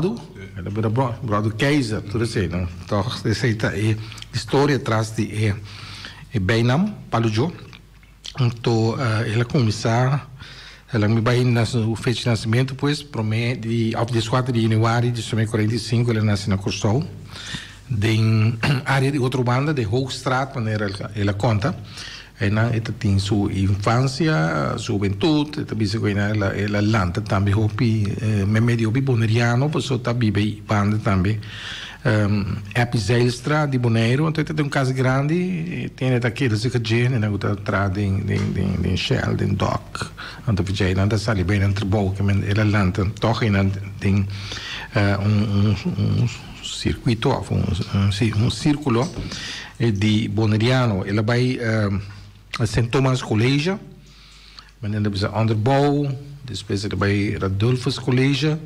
El a bira bròdu keizer, tur esei no. Tòg esei ta e historia tras di e e beinam Palu Djo. Anto el a kuminsá, el a mi bai na su fecha di nasimentu pues, promé di òf dieskuater di yanüari di sumé kuarenta i sinku el a nase na Kòrsou den área di Otrobanda, den Hoogstraat manera el a konta. Einan e ta tin su infansia, su hubentut, e ta bisa ku einan el a lanta tambe hopi meimei di hopi boneriano, pasobra ta biba ei banda tambe Eppie Zijlstra di Boneiru, anto e ta den un kas grandi, tene ta keda serka dje, nan ku ta traha den den Shell, den dòk, anto dje einan ta sali bai nan trabou, el a lanta tòg einan den un sirkuito òf un sirkulo di boneriano. El a bai Sint Thomas College, manera ta bisa onderbouw, despues el a bai Radulphus College,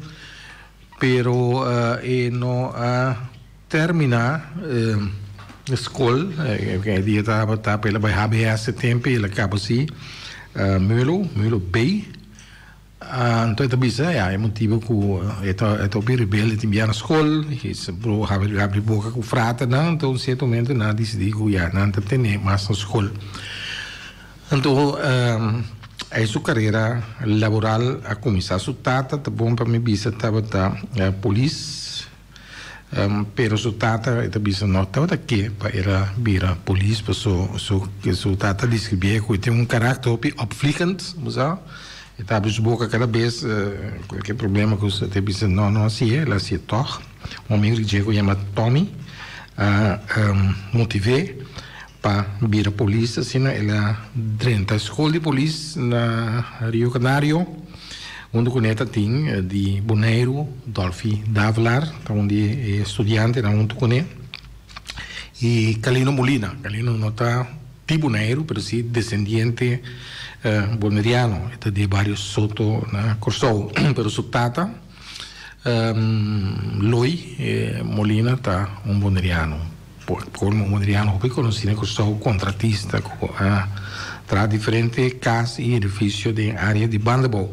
pero e no a termina skol, e dia tabata pa el a bai HBS e tempo i el a kaba si Mulo, Mulo B. Anto e ta bisa, ya, e motibu ku e ta e ta hopi rebelde tin bia na skol, i se bro habri habri boka ku fraternan, anto un sierto momento nan a disidí ku ya nan ta tene mas na skol. Anto ei su karera laboral a kuminsá. Su tata, ta bon pa mi bisa, tabata polis. Pero su tata e ta bisa no tabata ke pa el a bira polis paso su su tata a describié ku e tin un karakter hopi opvliegend, bo sa, e ta habri su boka kada bes kualke problema ku ta bisa no no hasié, el a hasié tòg. Un amigu di dje ku yama Tommy a motivé pa bira polis, asina el a drenta skol di polis na Rio Canario. Huntu ku ne ta tin di Boneiru, Dolfi Davelaar ta un di e studiantenan huntu ku ne i Calino Molina. Calino no ta di Boneiru pero si desendiente boneriano, e ta di e bario Soto na Kòrsou pero su tata Loy Molina ta un boneriano. Por colmo un boneriano hopi konosí na Kòrsou, kontratista ku a traha diferente kas i edifisio den área di Bandabou.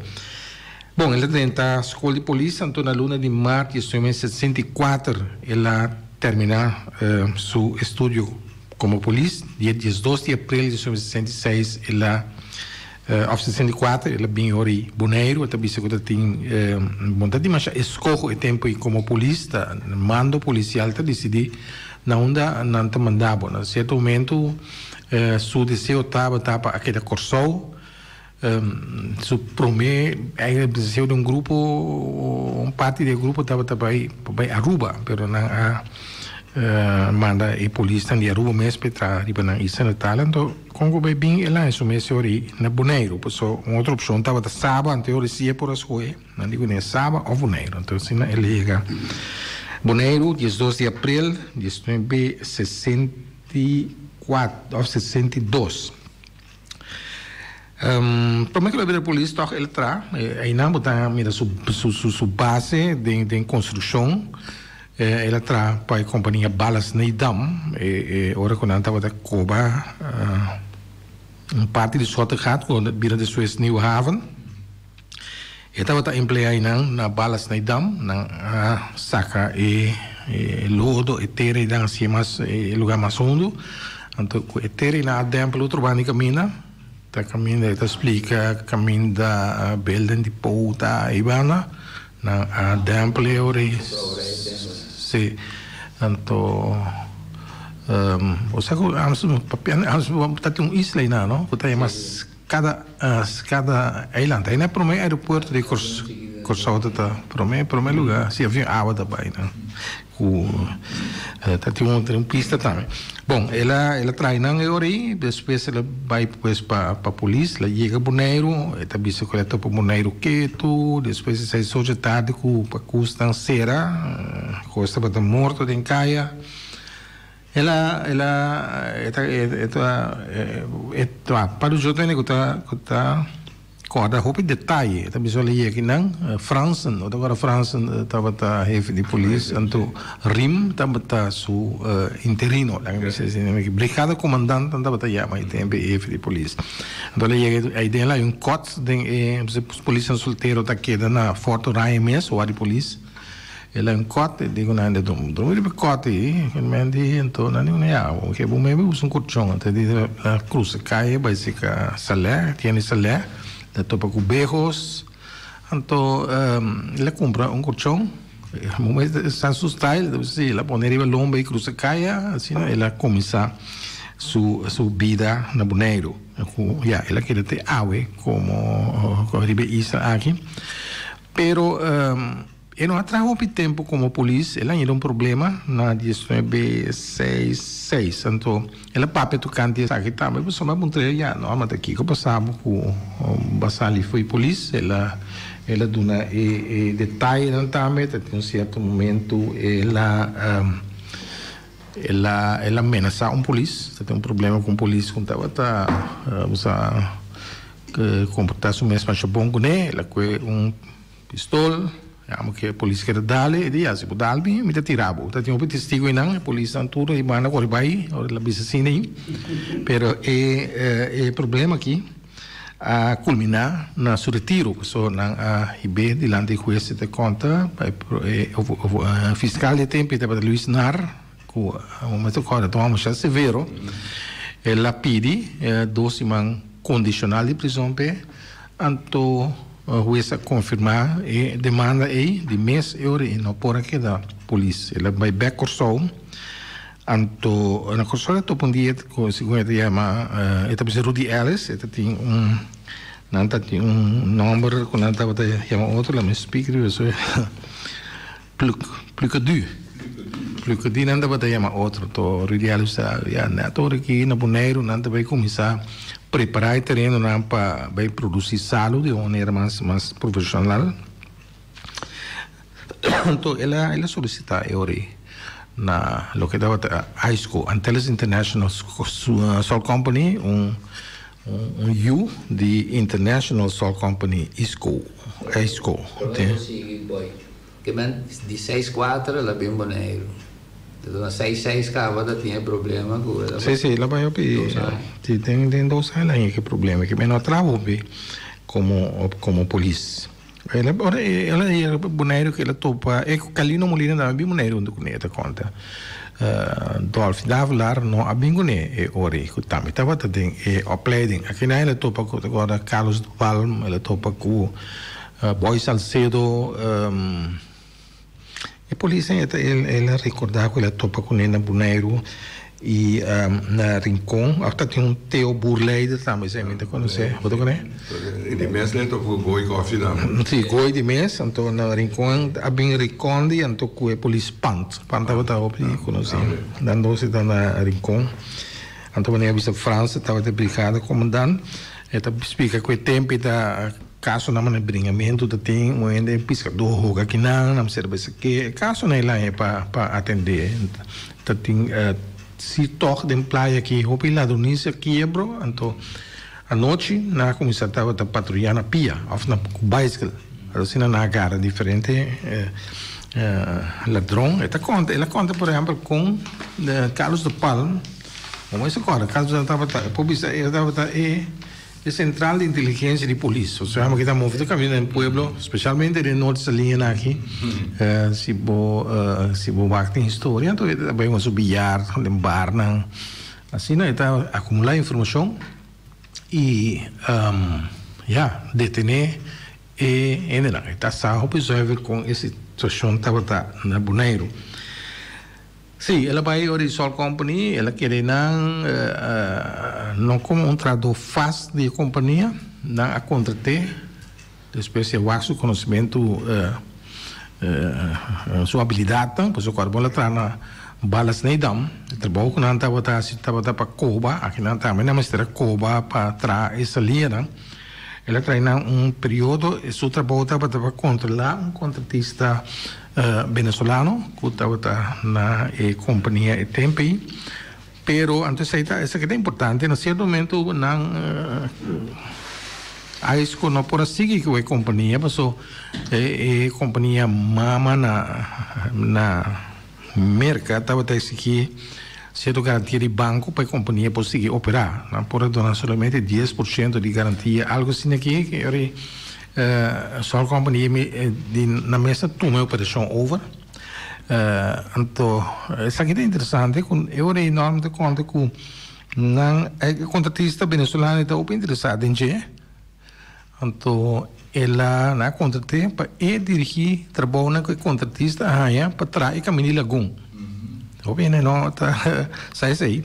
Bon, el a drenta skol di polis anto na luna di mart 1964 el a terminá su estudio komo polis. Dia 12 di aprel 1966 el a òf 64 el a bin ora i Boneiru. El ta bisa ku ta tin bon ta dimasha eskoho e tempu ei komo polis ta mando polisial ta disidí na unda nan ta manda bo. Na sierto momento su deseo tabata pa a keda Kòrsou. Su prome eigenlijk deseo di un grupo, un parti di e grupo tabata bai pa bai Aruba, pero nan a manda e polisnan di Aruba mes pa e traha riba nan isla natal. Anto kon ku bai bin el a su mes e ora ei na Boneiru, pasobra un otro opshon tabata Saba, anto e ora si e por a skohe, nan di kuné Saba òf Boneiru. Anto asina el yega Boneiru 12 di aprel 1964 òf 62. Prome ku el a bira polis tòg el tra, einan bo ta mira su su base den den konstrukshon. El a tra pa e kompania Ballast Nedam e ora ku nan tabata koba un parti di Schottegat ku a bira despues Nieuwe Haven. E tabata empleá einan na Ballast Nedam, nan a saka e lodo, e tera einan hasié mas e lugá mas hundu. Anto ku e tera einan a dèmpel otro banda di kaminda, ta kaminda e ta splika kaminda Belden di Pou ta ei banda, nan a dèmpel e ora ei. Sí, anto bo sa ku Amsterdam papia Amsterdam ta tin un isla einan no ku ta yama. Kada kada eiland. Ei na e prome aeropuerto di Kòrsou ta ta prome prome lugá si avion awa ta bai nan ku ta tin un un pista tambe. Bon el a el a traha nan e ora ei despues el a bai pues pa pa polis el a yega Boneiru e ta bisa ku el a topa Boneiru ketu despues di seis ocho tardi ku pakusnan sera kos tabata morto den kaya. El a, el a, e ta, e ta, e ta, pa yo tene ku ta, ku ta kòrda hopi detaye. E ta bisa lei akinan, Fransen, no ta kòrda Fransen tabata hefe di polis, anto Rim tabata su interino, laga mi bisa asina, brigada komandant nan tabata yama e tempu e hefe di polis. Anto el a yega ei den el a hay un kòt den e polisnan soltero ta keda na Fort Oranje mes, wou di polis. El a un kòt, e di ku nan, Drumi riba e kòt ei. E men di, anto nan di ku nan, Ya, oke, bo mebe usa un kurchon. Anto e di, el a krusa kaya bai seka Salè, tienda di Salè, el a topa ku Bejos. Anto el a kumpra un kurchon, bo mester sa su style, ta bisa si, el a pone riba lomba i krusa kaya, asina el a kuminsá su su bida na Boneiru. Ku ya, el a keda te awe komo riba e isla aki. Pero e no a traha hopi tempu komo polis, el a haña un problema na diesnuebe seis seis. Anto el a papia tokante esaki tambe, pasobra mi a puntra el, ya no, ma ta kiko pasa bo ku bo a sali fo'i polis? El a el a duna e e detayenan tambe, ta tin un sierto momento el a el a el a menasá un polis, ta tin un problema ku un polis ku tabata bo sa Komportá su mes masha bon kuné, el a kue un pistol, amo ke e polis keda dal e, e di, ya, si bo dal mi, mi ta tira bo. Ta tin hopi testigo einan, e polisnan tur ei banda kore bai, ora el a bisa asina ei. Pero e e problema aki a kulminá na su retiro, pasobra nan a hib'é dilanti di hues e ta konta pa e fiskal di e tempu ei tabata Luis Nar, ku a momento kòrda ta un masha severo, el a pidi dos siman kondishonal di prizon p'e, anto hues a konfirmá e demanda ei di mes e ora ei no por a keda polis. El a bai bèk Kòrsou, anto na Kòrsou el a topa un dia ku segun e ta yama e ta bisa Rudy Ellis, e ta tin un nan ta tin un nòmber ku nan tabata yama otro, laat me speak riba su. Pluk, plukadú. Plukadú nan tabata yama otro. To Rudy a bisa, ya, net ora aki na Boneiru nan ta bai kuminsá prepará e terenonan pa bai produsí salu di un manera mas mas profeshonal. Anto el a el a solisitá e ora ei na loke tabata ISCO, Antilles International Salt Company, un Un yu di International Salt Company, Isco, Isco. Prome ku sigui boy. Ke men di seis kuater el a bin Boneiru. Enton na seis seis kaba ta tin e problema ku el a Sí, sí, el a bai hopi. Dos aña. Sí, den den dos aña el a haña ki problema. Ke men no a traha hopi komo komo polis. El a ora el a yega Boneiru ke el a topa e ku Calino Molina tambe a bin Boneiru huntu kuné e ta konta. Dolf Davelaar no a bin kuné e ora ei ku tambe tabata den e opleiding. Akinan el a topa ku ta kòrda Carlos de Palm, el a topa ku Boy Salcedo. E polisnan e ta el a rekordá ku el a topa kuné na Boneiru i na Rincon. Òf ta tin un Theo Boerleider tambe, esei mi ta konosé. Bo ta koné? I di mes el a topa ku Goy Kòfi tambe. Sí, Goy di mes. Anto na Rincon a bin Rikondi anto ku e polis Pant. Pant tabata hopi konosí. Nan dos e ta na Rincon. Anto wanneer a bisa Frans tabata e brigada komandant, e ta splika ku e tempu e ta. Kasonan manera bringamentu ta tin un hende piskadó hoga kinan, nan mester bisa ke e kasonan e laña pa pa atendé. Ta tin si tòg den playa aki hopi ladronisia kiebro, anto anochi nan a kuminsá tabata patruyá na pia òf na ku baiskel. Asina nan a gara diferente ladron. E ta konta, el a konta por ehèmpel kon Carlos de Palm, bo mester kòrda Carlos de Palm tabata, por bisa e tabata e. E sentral di inteligensia di polis, osea mi ta move tur kaminda den pueblo, spesialmente den Norte Saliña aki, si bo si bo wak den historia anto e ta bai ku su biyar den barnan, asina e ta akumulá informashon i ya detené e hendenan. E ta sa hopi zuiver kon e situashon tabata na Boneiru. Sí, el a bai ora di Salt Company, el a kere nan no komo un trahadó fast di e kompania, nan a kontrat'é despues di a wak su konosementu, su abilidatnan, pasobra ku ora bo a traha na Ballast Nedam, e trabou ku nan tabata hasi tabata pa koba, aki nan tambe nan mester a koba pa traha e salianan. El a trae nan un periodo, su trabou tabata pa kontrolá un kontratista venezolano ku tabata na e kompania e tempu ei. Pero anto esei ta, esaki ta importante, na sierto momento nan Aisco no por a sigui ku e kompania paso e kompania mama na na Merka tabata eksigí sierto garantia di banko pa e kompania por sigui operá. Nan por a duna solamente 10% di garantia, algu asina aki ke ora e Salt Company di nan mes a tuma e operashon over. Anto esaki ta interesante ku e ora ei Norman ta konta ku nan e kontratista venezolano ta hopi interesá den dje. Anto el a nan a kontrat'é pa e dirigí trabounan ku e kontratista a haña pa traha e kaminda di Lagun. Hopi hende no ta sa esei.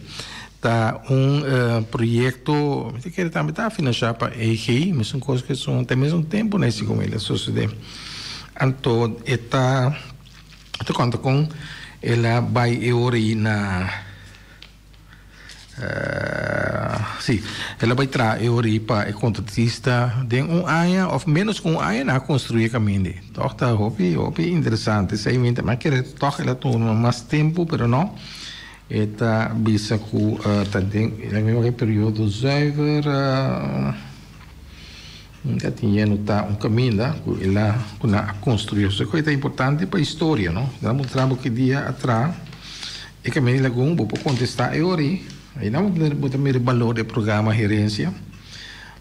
Ta un proyekto mi ta kere tambe ta finanshá pa EG, mesun kos ku esun ta e mesun tempu na e segun el a sosodé. Anto e ta e ta konta kon el a bai e ora ei na Sí, el a bai traha e ora ei pa e kontratista den un aña òf ménos ku un aña nan a konstruí e kaminda ei. Tòg ta hopi, hopi interesante. Esei mi ta kere tòg el a tuma mas tempu, pero no. E ta bisa ku ta den e mismo periodo zuiver ta tin yendo ta un kaminda ku el a ku nan a konstruí. Esei ku ta importante pa historia, no? Nan a mustra bo ki dia a traha e kaminda di Lagun, bo por kontestá e ora ei. Einan bo ta mira e balor di e programa Herensia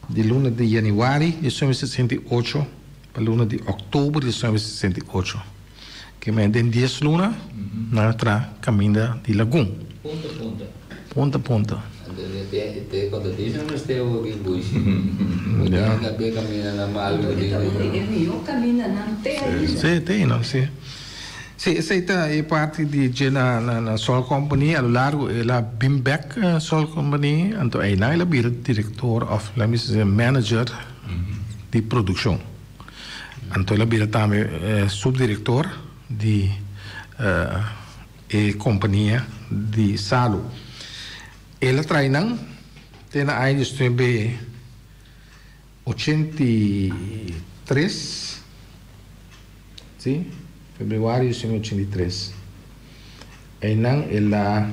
di luna di yanüari 1968 pa luna di òktober 1968. Ke men den dies luna nan a traha kaminda di Lagun. Punta punta. Punta punta. Anto te kontratista mester hopi bushi. Bo tin ke be kaminda nan malu di. Ta un di e mihó kamindanan te ainda. Sí, te ainda, sí. Sí, esei ta e parti di dje na na Sol Company. A lo largo el a bin bek Sol Company, anto einan el a bira direktor òf laat mi sezi manager di produkshon. Anto el a bira tambe subdirector di e compania di salu. El a trae nan te na aña diesnuebe 83, si, februario diesnuebe 83. Einan el a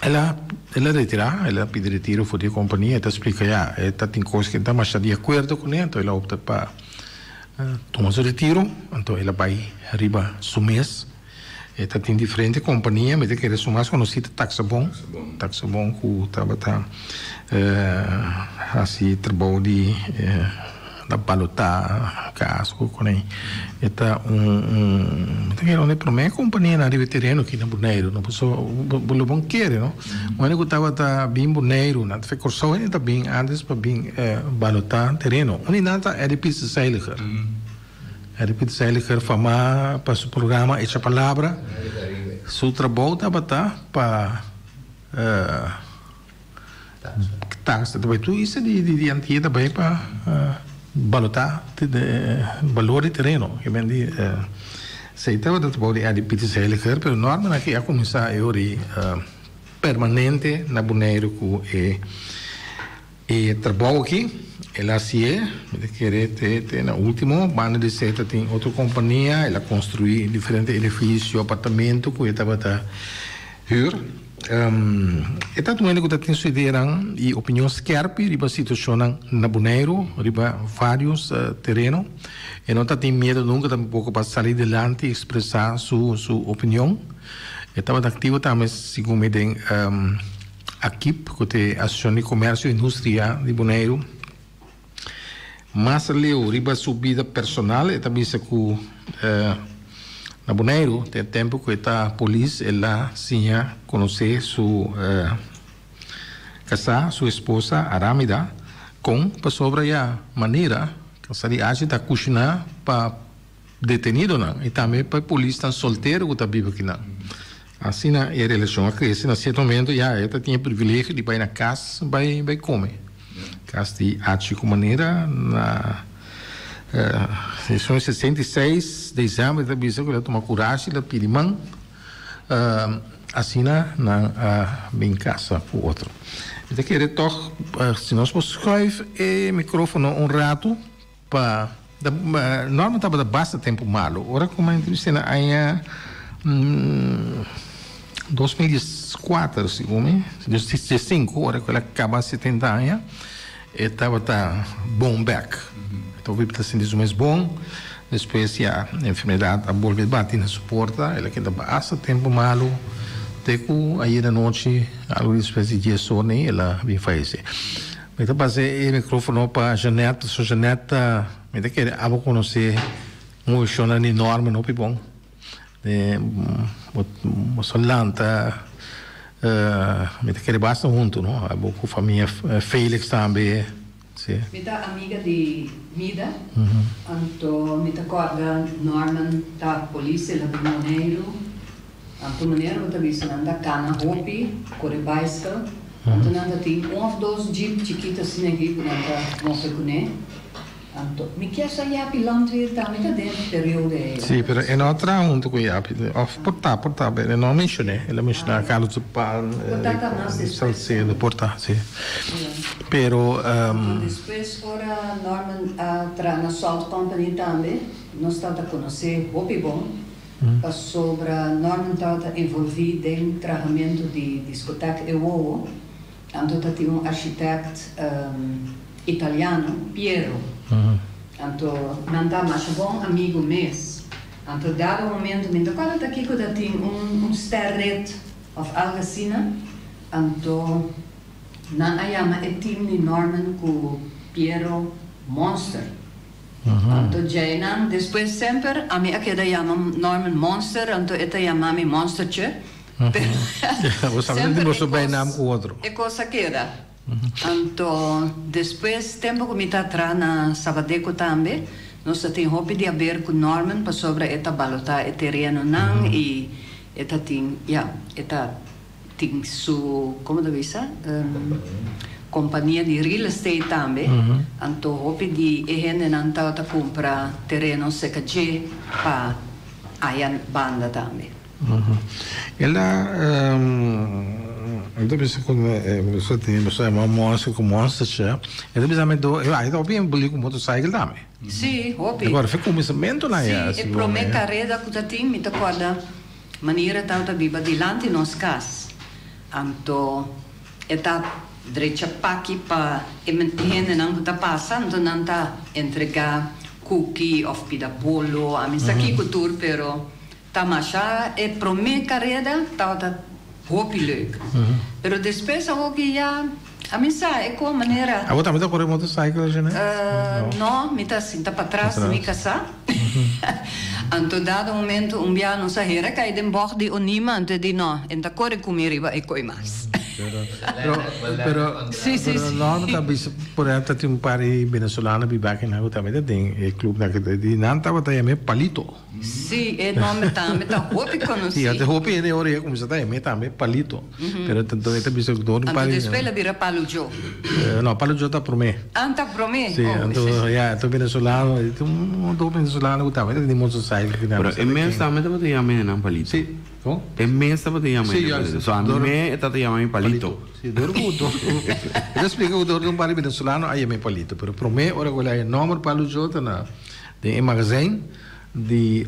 el a el a retirá, el a pidi retiro for di e kompania, e ta splika ya, e ta tin kos ku e ta masha di akuerdo kuné, anto el a opta pa tuma su retiro, anto el a bai riba su mes. E ta tin diferente kompania, mi ta kere su mas konosí ta Taxabon, Taxabon ku tabata hasi trabou di. Ta balotá kas ku kuné. E ta un un mi ta kere un di e promé kompanianan riba e tereno aki na Boneiru no pasobra bo lo bon kere no. Un hende ku tabata bin Boneiru nan ta fe Kòrsou hende ta bin ántes pa bin balotá tereno. Un di nan ta Eddie Pieter Seiliger. Eddie Pieter Seiliger famá pa su programa Echa Palabra. Su trabou tabata pa. Tax ta bai tur isla di Antia ta bai pa balotá balor di tereno. Ke men di esei tabata trabou di Eddie Pieter Seiliger, pero Norman aki a kuminsá e ora ei permanente na Boneiru ku e e trabou aki. El a hasié, mi ta kere te te na último. Banda di esei ta tin otro kompania, el a konstruí diferente edifisio, apartamento ku e tabata hür. E ta un hende ku ta tin su ideanan i opinion skèrpi riba situashonnan na Boneiru, riba vários tereno. E no ta tin miedu nunka tampoko pa sali dilanti i ekspresá su su opinion. E tabata aktivo tambe segun mi den AKIB, ku ta e Asosiashon di Komersio i Industria di Boneiru. Mas aleu riba su bida personal e ta bisa ku na Boneiru den e tempu ku e ta polis el a siña konosé su kasá, su esposa Aramida, kon pasobra ya manera kasá di Achi ta kushiná pa detenidonan i tambe pa e polisnan soltero ku ta biba akinan. Asina e relashon a krese. Na sierto momento ya e ta tin e privilegio di bai na kas bai bai kome. Kas di Achi ku manera na esun 66 desèmber e ta bisa ku el a tuma kurashi el a pidi man. Asina nan a bin kasa ku otro. Mi ta kere tòg si nos por skùif e mikrófono un ratu. Pa Norman tabata basta tempu malu. Ora ku mi a entrevist'é na aña 2004, segun mi, 2005, ora ku el a kaba 70 aña, e tabata bon bèk. E tabata ta sinti su mes bon. Despues ya enfermedat a bolbe bati na su porta. El a keda basta tempu malu te ku ayera nochi, algu despues di dies or nei, el a bin fayesé. Mi ta pasa e microfono pa Jeanette, pasobra Jeanette ta, mi ta kere abo conoce moveshonnan di Norman hopi bon. Boso lanta mi ta kere basta huntu no abo ku famia Felix tambe si. Mi ta amiga di Mida anto mi ta kòrda Norman ta polis el a bin Boneiru anto manera bo ta bisa nan ta kana hopi kore baiskel anto nan ta tin un òf dos jeep chikito asina aki ku nan ta move kuné. Anto, mi kier sa Japi Landweer tambe ta den e periodo ei. Sí, pero e no a traha hunto cu Japi. Of por ta, por ta, pero e no a mencion'é. El a menciona Carlos de Palm, Por ta ta mas despues. Salcedo, por ta, sí. Pero. Anto despues ora Norman a traha na Salt Company tambe, nos tabata conoce hopi bon, pasobra Norman tabata envolvi den trahamento di discoteca E Wowo. Anto ta tin un architect italiano, Piero. Anto nan ta masha bon amigo mes. Anto dado momento mi no ta corda ta kico ta tin un un sterrit of algo asina. Anto nan a yama e team di Norman cu Piero Monster. Anto djeinan despues semper ami a keda yama Norman Monster anto e ta yama mi Monstertje. Bo sa Semper bo so bijnaam ku otro. E kos a keda. Anto despues tempo ku mi ta traha na Sabadeco tambe, nos ta tin hopi di haber ku Norman pasobra e ta balotá e terenonan i e ta tin, ya, e ta tin su, komo ta bisa, kompania di real estate tambe. Anto hopi di e hendenan tabata kumpra tereno seka dje pa aya banda tambe. El a el ta bisa ku boso tin boso yama monster ku monster che el ta bisa mi do e ta hopi envolvi ku motorcycle tambe. Sí, hopi. Agora fe kuminsamentu nan ya. Sí, e prome kareda ku ta tin mi ta kòrda manera tabata biba dilanti nos kas anto e ta drecha paki pa e hendenan ku ta pasa anto nan ta entrega kuki òf pida bolo a mi sa kiko tur pero Ta masha e prome kareda tabata hopi leuk. Pero despues awoki ya a mi sa e kon manera. Abo tambe ta kore motorcycle asina? No, mi ta sinta patras di mi kasá. Anto dado momento un bia nos a hera kai den bògt di Onima anto e di no, e no ta kore ku mi riba e koi mas. Pero, pero, pero Norma ta bisa por ehempel ta tin un par di venezolano biba aki nan ku tambe ta den e club nan di nan tabata yam'é Palito. Sí, e nomber tambe ta hopi konosí. Sí, ante hopi hende ora e kuminsá ta yam'é tambe Palito. Pero tanto e ta bisa ku dor un Anto par di. despues el a bira Palu Djo. No, Palu Djo ta promé. Ah, ta promé. Sí, Oh, anto sí, sí. ya, anto venezolano, e tin un montón venezolano ku tambe ta tin motorcycle ki nan Pero sa e ta mes ken. tambe tabata yama e nan Palito. Sí, kon? E mes tabata yama Sí, e nan juist. Palito. So a Dor mi e tabata yama mi Palito. Sí, dor ku dor ku e ta splika ku dor di un par di venezolano a yam'é Palito, pero promé ora ku el a haña nomber Palu Djo ta na den e magazijn. Di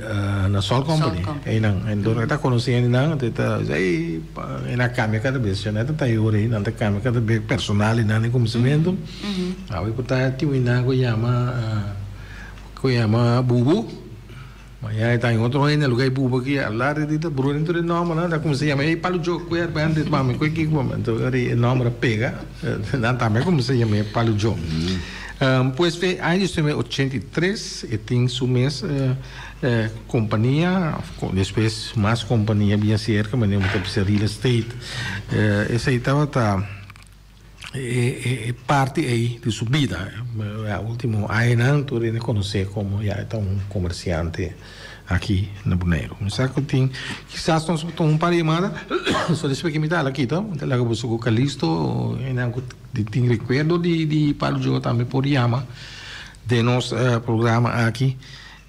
na Salt Company einan en dor e ta conoci hendenan anto e ta bisa ey e na cambia cada bes ya no ta ta yora ey nan ta cambia cada bes personal einan den cuminsamentu awe por ta tin un einan cu yama cu yama Bubu mañana e ta hay otro hende lugar e Bubu aki a la di ta brua den tur e nombernan ta cuminsa yama ey Palu Joe cu e antes mami cu e kico anto e nomber a pega nan tambe a cuminsa yama e Palu Joe. Pues fe aña 1983 e tin su mes kompania, despues mas kompania bien serka, manera bo ta bisa real estate. Esei tabata e parti ei di su bida. Ya ultimo añanan tur hende konosé komo ya e ta un komersiante aki na Boneiru. Mi sa ku tin kisas nos por tuma un par di yamada, so despues ke mi ta hala kita, mi ta laga boso ku Calisto, hendenan ku. Di tin recuerdo di di Palo Joe tambe por yama den nos programa aki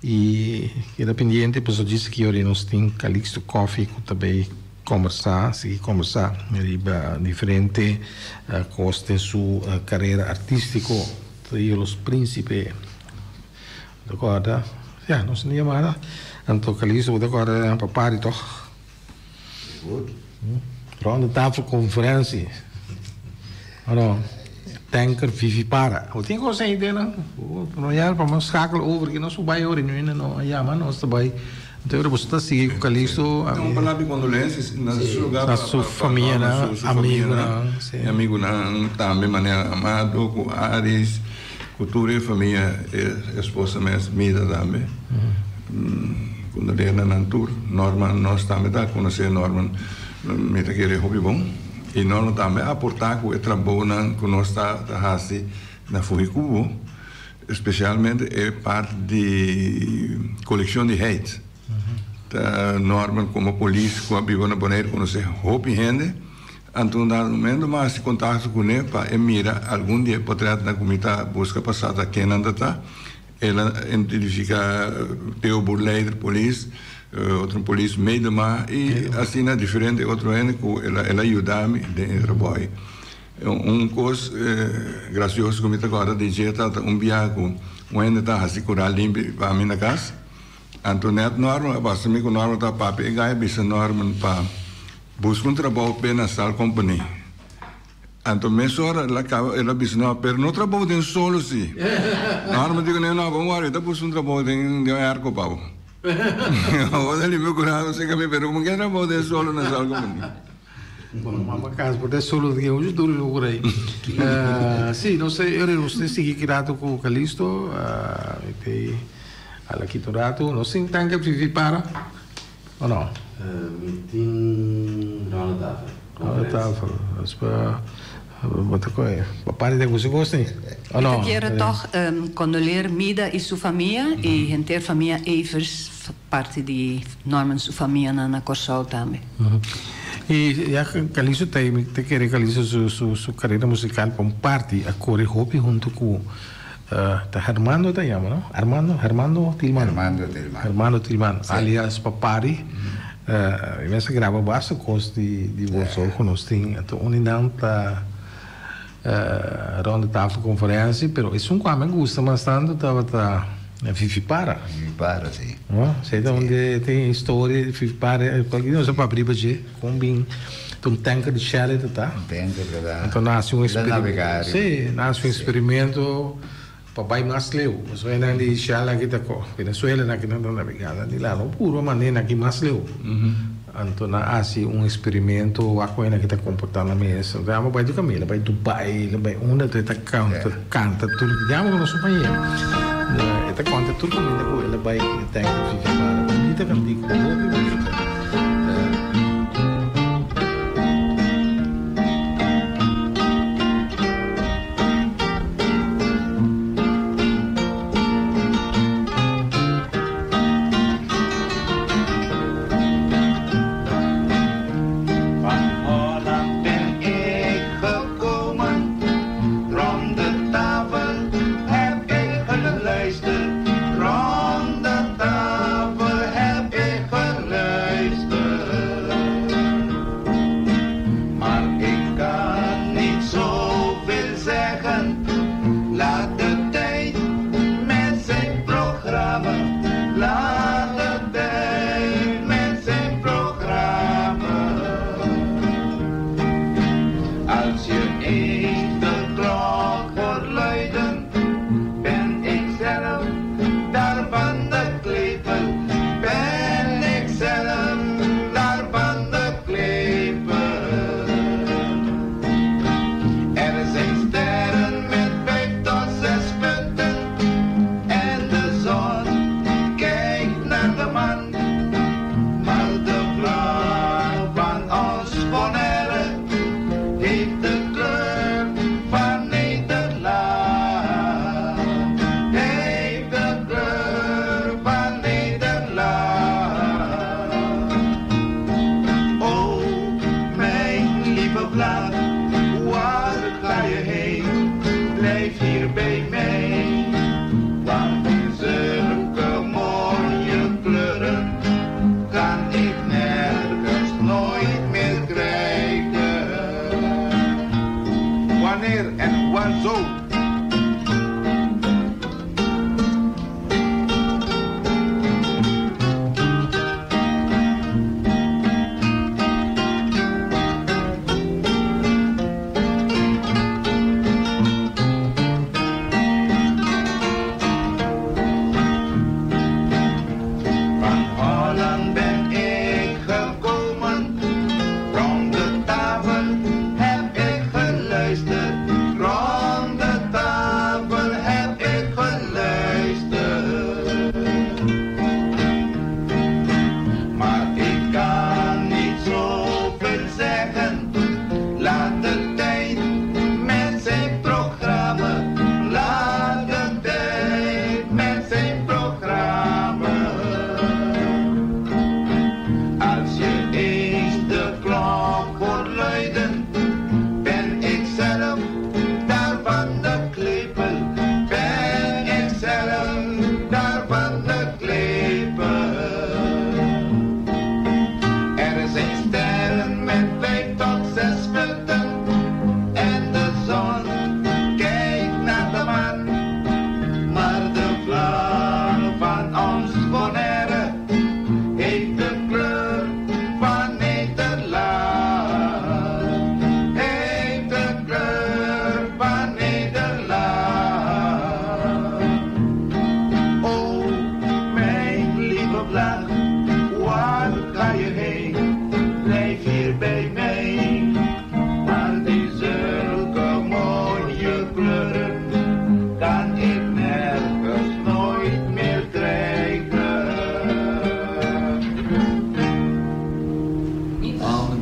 y keda pendiente pasobra djis aki ora nos tin Calixto Coffee cu ta bay combersa sigui combersa riba diferente cos den su carera artistico Trio Los Principe bo ta corda ya nos tin yamada anto Calixto bo ta corda pa party toch. Ronde tafel conferentie. Ano, tanker Vivi Para. Bo tin cos ei den nan? No ya pa nos schakel over ki nos por bai ora nu no a yama nos ta bai. Anto ora boso ta sigui cu Calixto. Un palabra di condolencias na su lugar Na su familianan, amigonan. Si. Amigonan tambe manera Amado cu Aris cu tur e famia e esposa mes Mira tambe. Kondoleer na nan tur. Norman, nos tambe ta konosé Norman, mi ta kere hopi bon. I Norman tambe a aportá ku e trabounan ku nos ta ta hasi na Fuhikubo, espesialmente e parti di kolekshon di heit. Ta Norman komo polis ku a biba na Boneiru konosé hopi hende. Anto un dado momento mi a hasi kontakto kuné pa e mira algun di e potrètnan ku mi ta buska pa sa ta ken nan ta ta. El a identifica Theo Boerleider, polis, otro polis Medema y asina diferente otro hende cu el a yuda mi den e trabou. Un cos gracioso cu mi ta corda di dje ta un biaha cu un hende ta haci cura limpi pa mi na cas, anto net Norman a pasa mi cu Norman ta papia e guy a bisa Norman pa busca un trabou p'e na Sal Company. Anto mesora el a caba, el a bisa, No, pero no trabou den solo si. Norman di cune, No, bon wari, ta busca un trabou den den airco pa bo. Awor ta limpia curado cerca mi, pero como ke trabou den solo na sal como ni. Bueno, mama cas por den solo di mucho duro lo por ahí. Si, no sé, ora nos te sigui ki rato cu Calisto, mi te ala kita un rato, nos tin tanke vivi para. O no? Mi tin ronde tafel. Ronde tafel. Nos pa bo ta kohe papá di ta gusta kos ni. O no? Mi ta kier tog kondoleer Mida i su famia i henter famia Evers parti di Norman su famianan na Kòrsou tambe. I ya Calisto ta mi ta kere Calisto su su su karera musikal pa un parti a kore hopi huntu ku Ta Hermando ta yama no? Armando, Hermando Tilman. Hermando Tilman. Hermando Tilman, alias Papari. Mi mester graba basta kos di di boso ku nos tin. Anto un di nan ta Ronde Tafel Conferentie, pero esun ku ami a gusta mas tantu tabata Fifi Para. Fifi Para, si. No? Esei ta un di tin historia di Fifi Para, cualkier di nos a papia riba dje, kon bin ta un tanker di Shell e ta ta. Un tanker ta ta. Anto nasi un La navega experimento. riba. Sí, nasi un experimento pa bai mas leu. Pasobra esnan di Shell aki ta ko Venezuela nan aki nan ta navega nan di la no purba manera nan aki mas leu. Anto nan hasi un experimento wak ku esnan aki ta komporta nan mes. Anto nan bai tur kaminda, bai Dubai, nan bai unda anto e ta kanta kanta tur yama ku nos compañero. E ta konta tur kaminda ku el a bai e tanker Fifi Para. Bunita kantika, hopi bunita. Van Holland ben ik gekomen, rond de tafel heb ik geluisterd, rond de tafel heb ik geluisterd.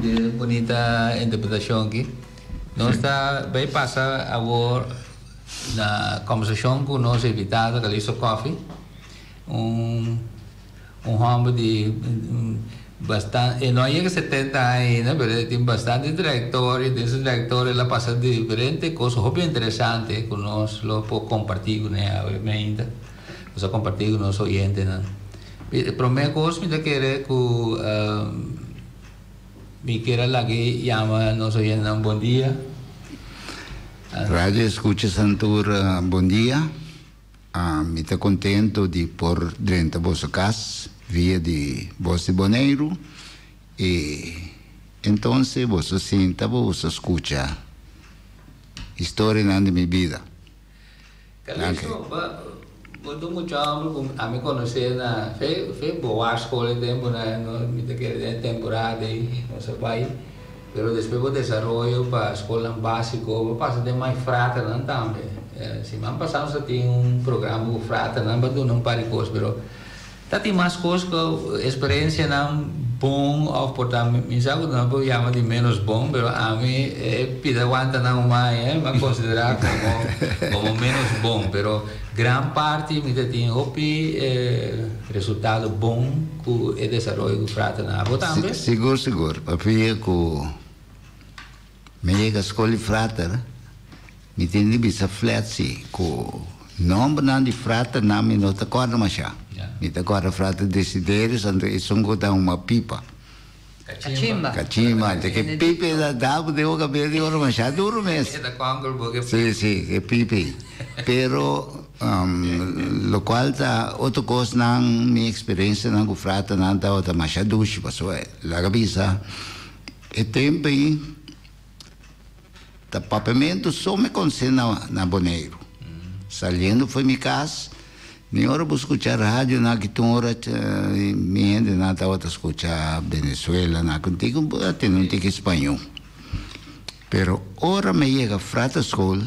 Di bunita interpretacion aki. Nos ta bay pasa awor na conversacion cu nos invitado Calixto Coffie, un un homber di bastan e no a yega setenta aña ainda pero e tin bastante trayectoria, den su trayectoria el a pasa diferente cos hopi interesante cu nos lo por comparti cune awe mainta, nos a comparti cu nos oyentenan. E prome cos mi ta kere cu mi kier a laga yama nos oyentenan bon dia. Radio Escucha Santur bon dia. Mi ta contento di por drenta boso cas via di Bos di Boneiru y entonces boso sinta boso scucha historianan di mi bida. Calixto, bo ta un mucha homber cu ami conoce na fe fe boarschool e tempo na mi ta kere den e temporada ey nos a bay pero despues bo desaroyo pa scolnan basico bo pasa den mai fraternan tambe. Siman pasa nos a tin un programa cu fraternan pa duna un par di cos pero Ta tin mas kos ku eksperensianan bon òf por ta mi sa ku nan por yama di ménos bon, pero ami e pida wanta nan un mai mi a konsiderá komo komo ménos bon, pero gran parti mi ta tin hopi resultado bon ku e desaroyo ku fraternan. Abo tambe? Sigur sigur, papia ku mi yega skol di frater Mi tin di bisa Fletsi ku nombernan di fraternan mi no ta kòrda mashá. Mi ta kòrda frater Desiderius anto esun ku ta huma pipa. Kachimba. Kachimba. Anto ke pipa e ta da bo den bo kabes di ora mashá duru mes. E ta kònkel bo ke pipa. Si, si, ke pipa ei. Pero lokual ta otro kosnan mi eksperensianan ku fraternan tabata mashá dushi pasobra laga bisa e tempu ei. Ta papiamentu so mi konse na na Boneiru. Saliendo fo'i mi kas, ni ora bo skucha radio na ki tur ora mi hendenan tabata skucha Venezuela na ku tiki bo a tende un tiki spañó. Pero ora mi a yega Fraterschool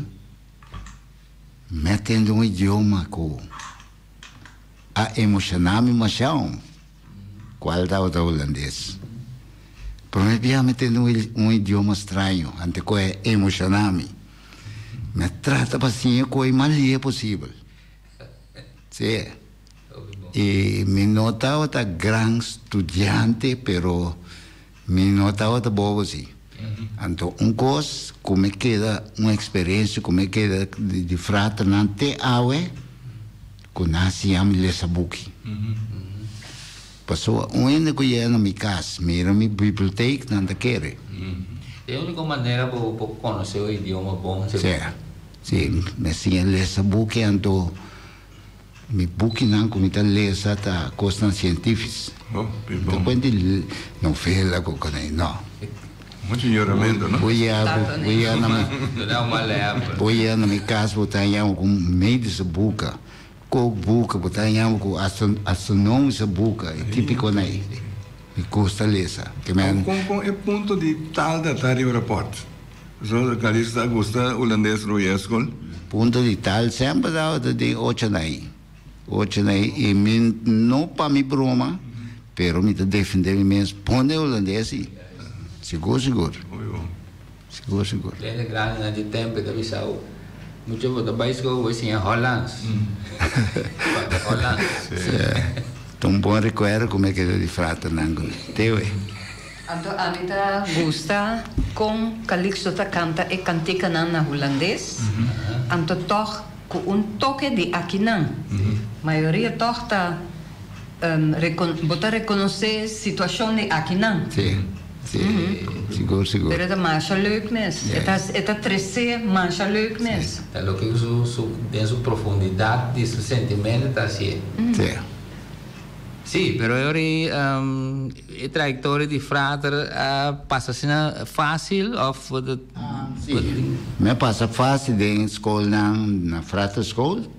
mi a tende un idioma ku a emoshoná mi mashá. Cual tabata hulandes. Prome bia mi tende un idioma straño, ante cu a emociona mi. Mi a trata pa siña cu e mas lihe posibel. Si. Y mi no tabata gran studiante, pero mi no tabata bobo si. Anto un cos cu mi keda, un experiencia cu mi keda di fraternan te awe, Ku nan siña mi lesa buki. Pasobra un hende ku yega na mi kas mira mi bibliotek nan ta kere. E úniko manera bo por konosé un idioma bon si. Si, mi a siña lesa buki anto mi bukinan ku mi ta lesa ta kosnan sientifis. Mi ta kuenta di novela ku konei, no. Mucho yoramentu, no? Bo yega na mi, bo yega na mi kas bo ta haña ku medische buka, kookboeken, bo ta haña ku astronomische buka, e tipikonan ei. Mi gusta lesa. Ke men. Kon kon e punto di taal ta ta riba rapòrt? Pasobra Calixto ta gusta hulandes royeskol. Punto di taal semper tabata den ocho na ei. Ocho na ei i mi no pa mi broma. Pero mi ta defende mi mes pone hulandes si. Sigur sigur. Sigur sigur. Hende grandinan di tempo ta bisa bo, mucha bo ta bai skol bo siña Hollands. Papia Hollands. Ta un bon rekuerdo ku mi a keda di fraternan ku Tewe. Anto ami ta gusta kon Calixto ta kanta e kantikanan na hulandes, anto tòg ku un toke di akinan. Mayoria tòg ta Bo ta rekonosé situashon di akinan. Sí, sí, sigur, sigur. Pero e ta masha leuk mes. E ta, e ta tresé masha leuk mes. Ta loke ku su, su, den su profundidat di su sentimentu ta hasié. Sí. Sí, pero e ora ei e trayektoria di frater a pasa asina fásil òf bo ta. Sí, mi a pasa fásil den skolnan na fraterschool.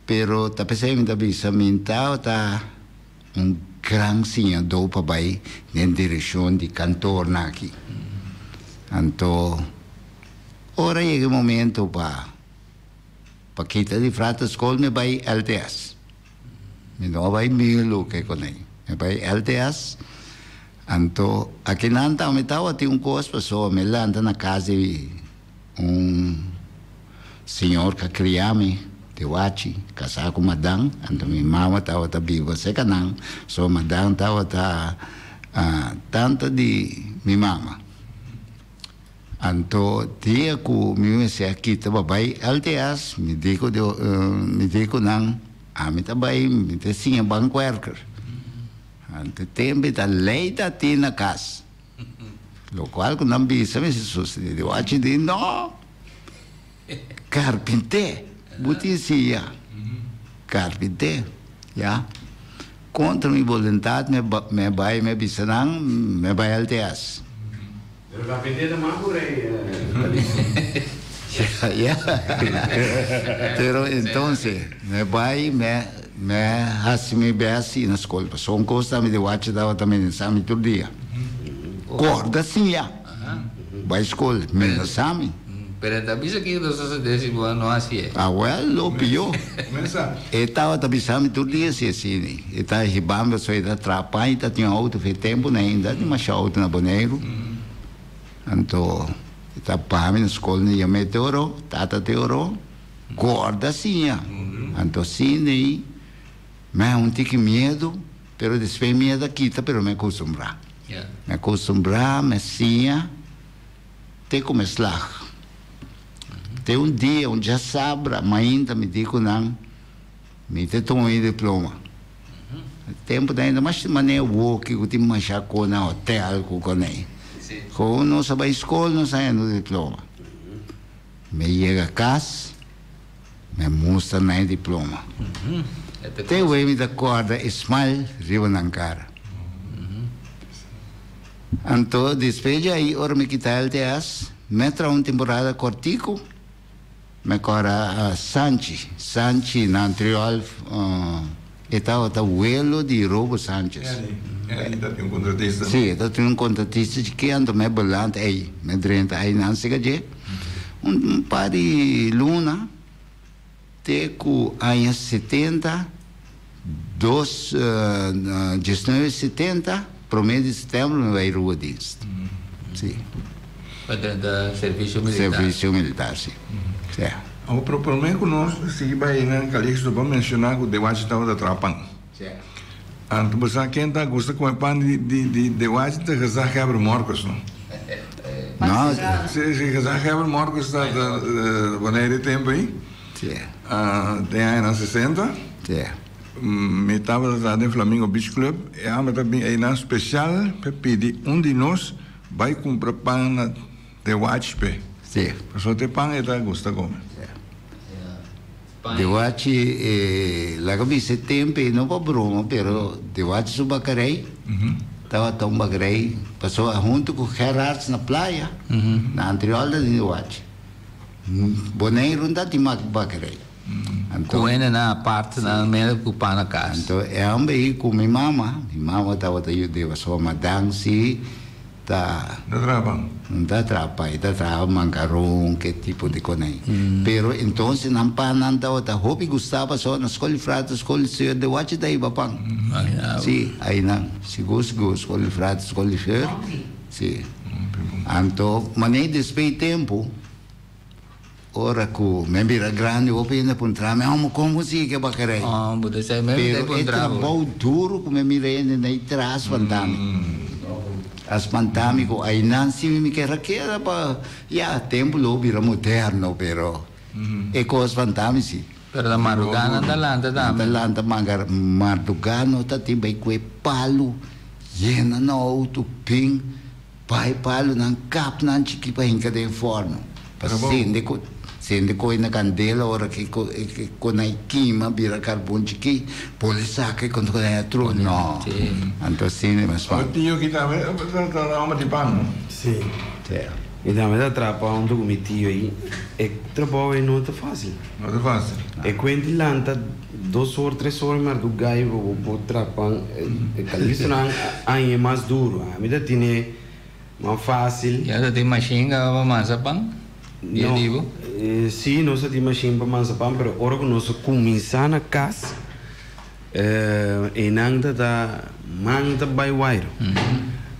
Pero ta p'esei mi ta bisa mi tabata un gran siñadó pa bai den direkshon di kantornan aki. Anto ora yega e momento pa pa kita di Frater Skol mi bai LTS. Mi no a bai Milo ke konei. Mi bai LTS. Anto akinan tambe tabatin un kos pasobra mi lanta na kas di un señor ku a kria mi, Tewachi, kasá ku madan. Anto mi mama tabata biba serka nan, so madan tabata tanta di mi mama. Anto dia ku mi mester a kita pa bai LTS, mi di ku mi di ku nan, ami ta bai, mi ta siña bankwerker. Anto tempu ta lei ta tin na kas. Lokual ku nan bisa mi si sucede di wachi di no. Karpinté, bo tin siña karpinté, ya. Kontra mi boluntat mi mi bai mi bisa nan mi bai LTS. Pero carpinté ta mas ku rei Calixto. Ya, pero entonces mi bai mi mi hasi mi best i na skol pasobra un kos tambe di wachi tabata menasá mi tur dia. Korda siña bai skol menasá mi. Pero e ta bisa kiko ta sosodé si bo no hasié. Awel, lo pió. E tabata bisa mi tur dia si asina. E ta hiba mi pasobra e ta traha pan i ta tin outo. Fe tempu nan ainda tin masha outo na Boneiru. Anto e ta baha mi na skol mi yama e te oro, tata te oro, gorda siña. Anto asina ei mi a un tiki miedu, pero despues e miedu a kita pero mi a kustumbrá. Mi a kustumbrá, mi a siña. Te ku mi slag. Te un dia, un djasabra mainta mi di ku nan, mi ta tuma mi diploma. E tempu ta ainda mas manera woki ku tin masha ko na hotel ku konei. Ku nos a bai skol nos a haña nos diploma. Mi yega kas, mi a mustra nan e diploma. Te wei mi ta kòrda e smile riba nan kara. Anto despues di ai ora mi kita LTS, mi a traha un temporada kortiku, mi kòrda Sanchi, Sanchi na Antriol, e tabata welo di Robo Sanchez. E ta tin un kontratista. Si, e ta tin un kontratista chikí, anto mi a belant ei, mi a drenta ei nan sega dje un par di luna te ku aña setenta. Dos diesnuebe setenta, prome di setembro mi bai Ruwadienst. Si. Pa drenta servisio militar. Servisio militar, si. Si. Awor, pero prome ku nos sigui bai na Calixto bo a menshoná ku Dewachi tabata traha pan. Si. Anto bo sa ken ta gusta kome pan di di di Dewachi ta Gezaghebber Morcos, no? No. Si, si Gezaghebber Morcos ta ta Bonaire e tempu ei. Sí. Den añanan sesenta. Sí. Mi tabata traha den Flamingo Beach Club e ame ta bin einan special pa pidi un di nos bai cumpra pan na De Wachi p'e. Sí. Pasobra te pan e ta gusta come. Sí. De Wachi e laga bisa e tempo ei no pa broma pero De Wachi su bakarei tabata un bakarei pasobra hunto cu Gerards na playa na Antriol ta den De Wachi. Boneiru no ta tin mak bakerij. Anto. Ku hende nan apart nan mira ku pan na kas. Anto e homber ei ku mi mama, mi mama tabata yud'é pasobra madan si ta. No ta traha pan. No ta traha pan, e ta traha mankaron, ke tipo di konei. Pero entonces nan pannan tabata hopi gustá pasobra na skol di frater, skol di seur, de wachi ta hiba pan. Si, ainan, sigur sigur, skol di frater, skol di seur. Sí. Anto, manera despues di tempu, ora ku mi a bira grandi, hopi hende a puntra mi, Omo, kon bo sigui ke bakerij? Oh, bo ta sa, mi ta puntra bo. Pero e trabou duru ku mi a mira hende na e traha a spanta mi. A spanta mi ku ainan si mi kier a keda pa, ya, tempu lo bira moderno, pero e kos a spanta mi si. Pero ta mardugá nan ta lanta tambe. Nan ta lanta mardugá, no ta tin bai ku e palu. Yena na outo bin bai palunan kap nan chiki pa hinka den forno pa sende ku sende koe na kandela ora ke kona e kima bira karbon chiki pone saka e konta kona e atro no anto asina e mas fácil. Bo tio ki tambe ta homber di pan no? Si. Mi tambe ta traha pan hunto ku mi tio ei e trabou ei no ta fácil. No ta fácil. E kuenti lanta Dos or, tres or mardugá i bo por traha pan. E kalistonan a haña mas duru. Ami ta tine mas fásil. Ya ta tin mashin kaba pa masa pan? Dia di bo? No, sí, nos ta tin mashin pa masa pan, pero ora ku nos a kuminsá na kas, einan ta ta man ta bai wairu.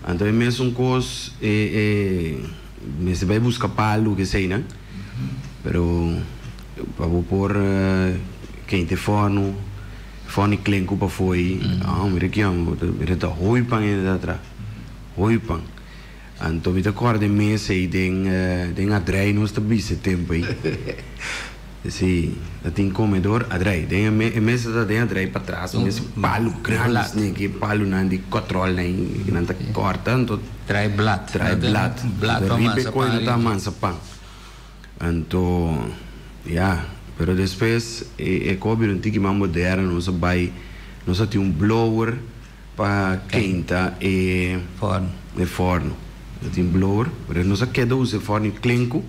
Anto e mesun kos e e mester bai buska palu keseinan pero pa bo por keinta e fòrnu, fòrnu i klenku pafó ei, ah mira kion mira ta hopi pan hende ta traha, hopi pan. Anto mi ta kòrda e mes ei den den adrei nos ta bisa e tempu ei. Sí, ta tin komedor adrei. Den e mesa ta den adrei patras un mes palu grandi sneki, e palunan di kòtròlnan ei ku nan ta kòrta anto Trae blat. Trae blat. Blat pa Riba e mansa koi pan nan ta ariba. mansa pan. Anto, ya, pero despues e e kos a bira un tiki mas moderno, nos a bai, nos a tin un blower pa keinta e Fòrnu. e fòrnu. Nos a tin blower, pero nos a keda usa e fòrnu di klenku.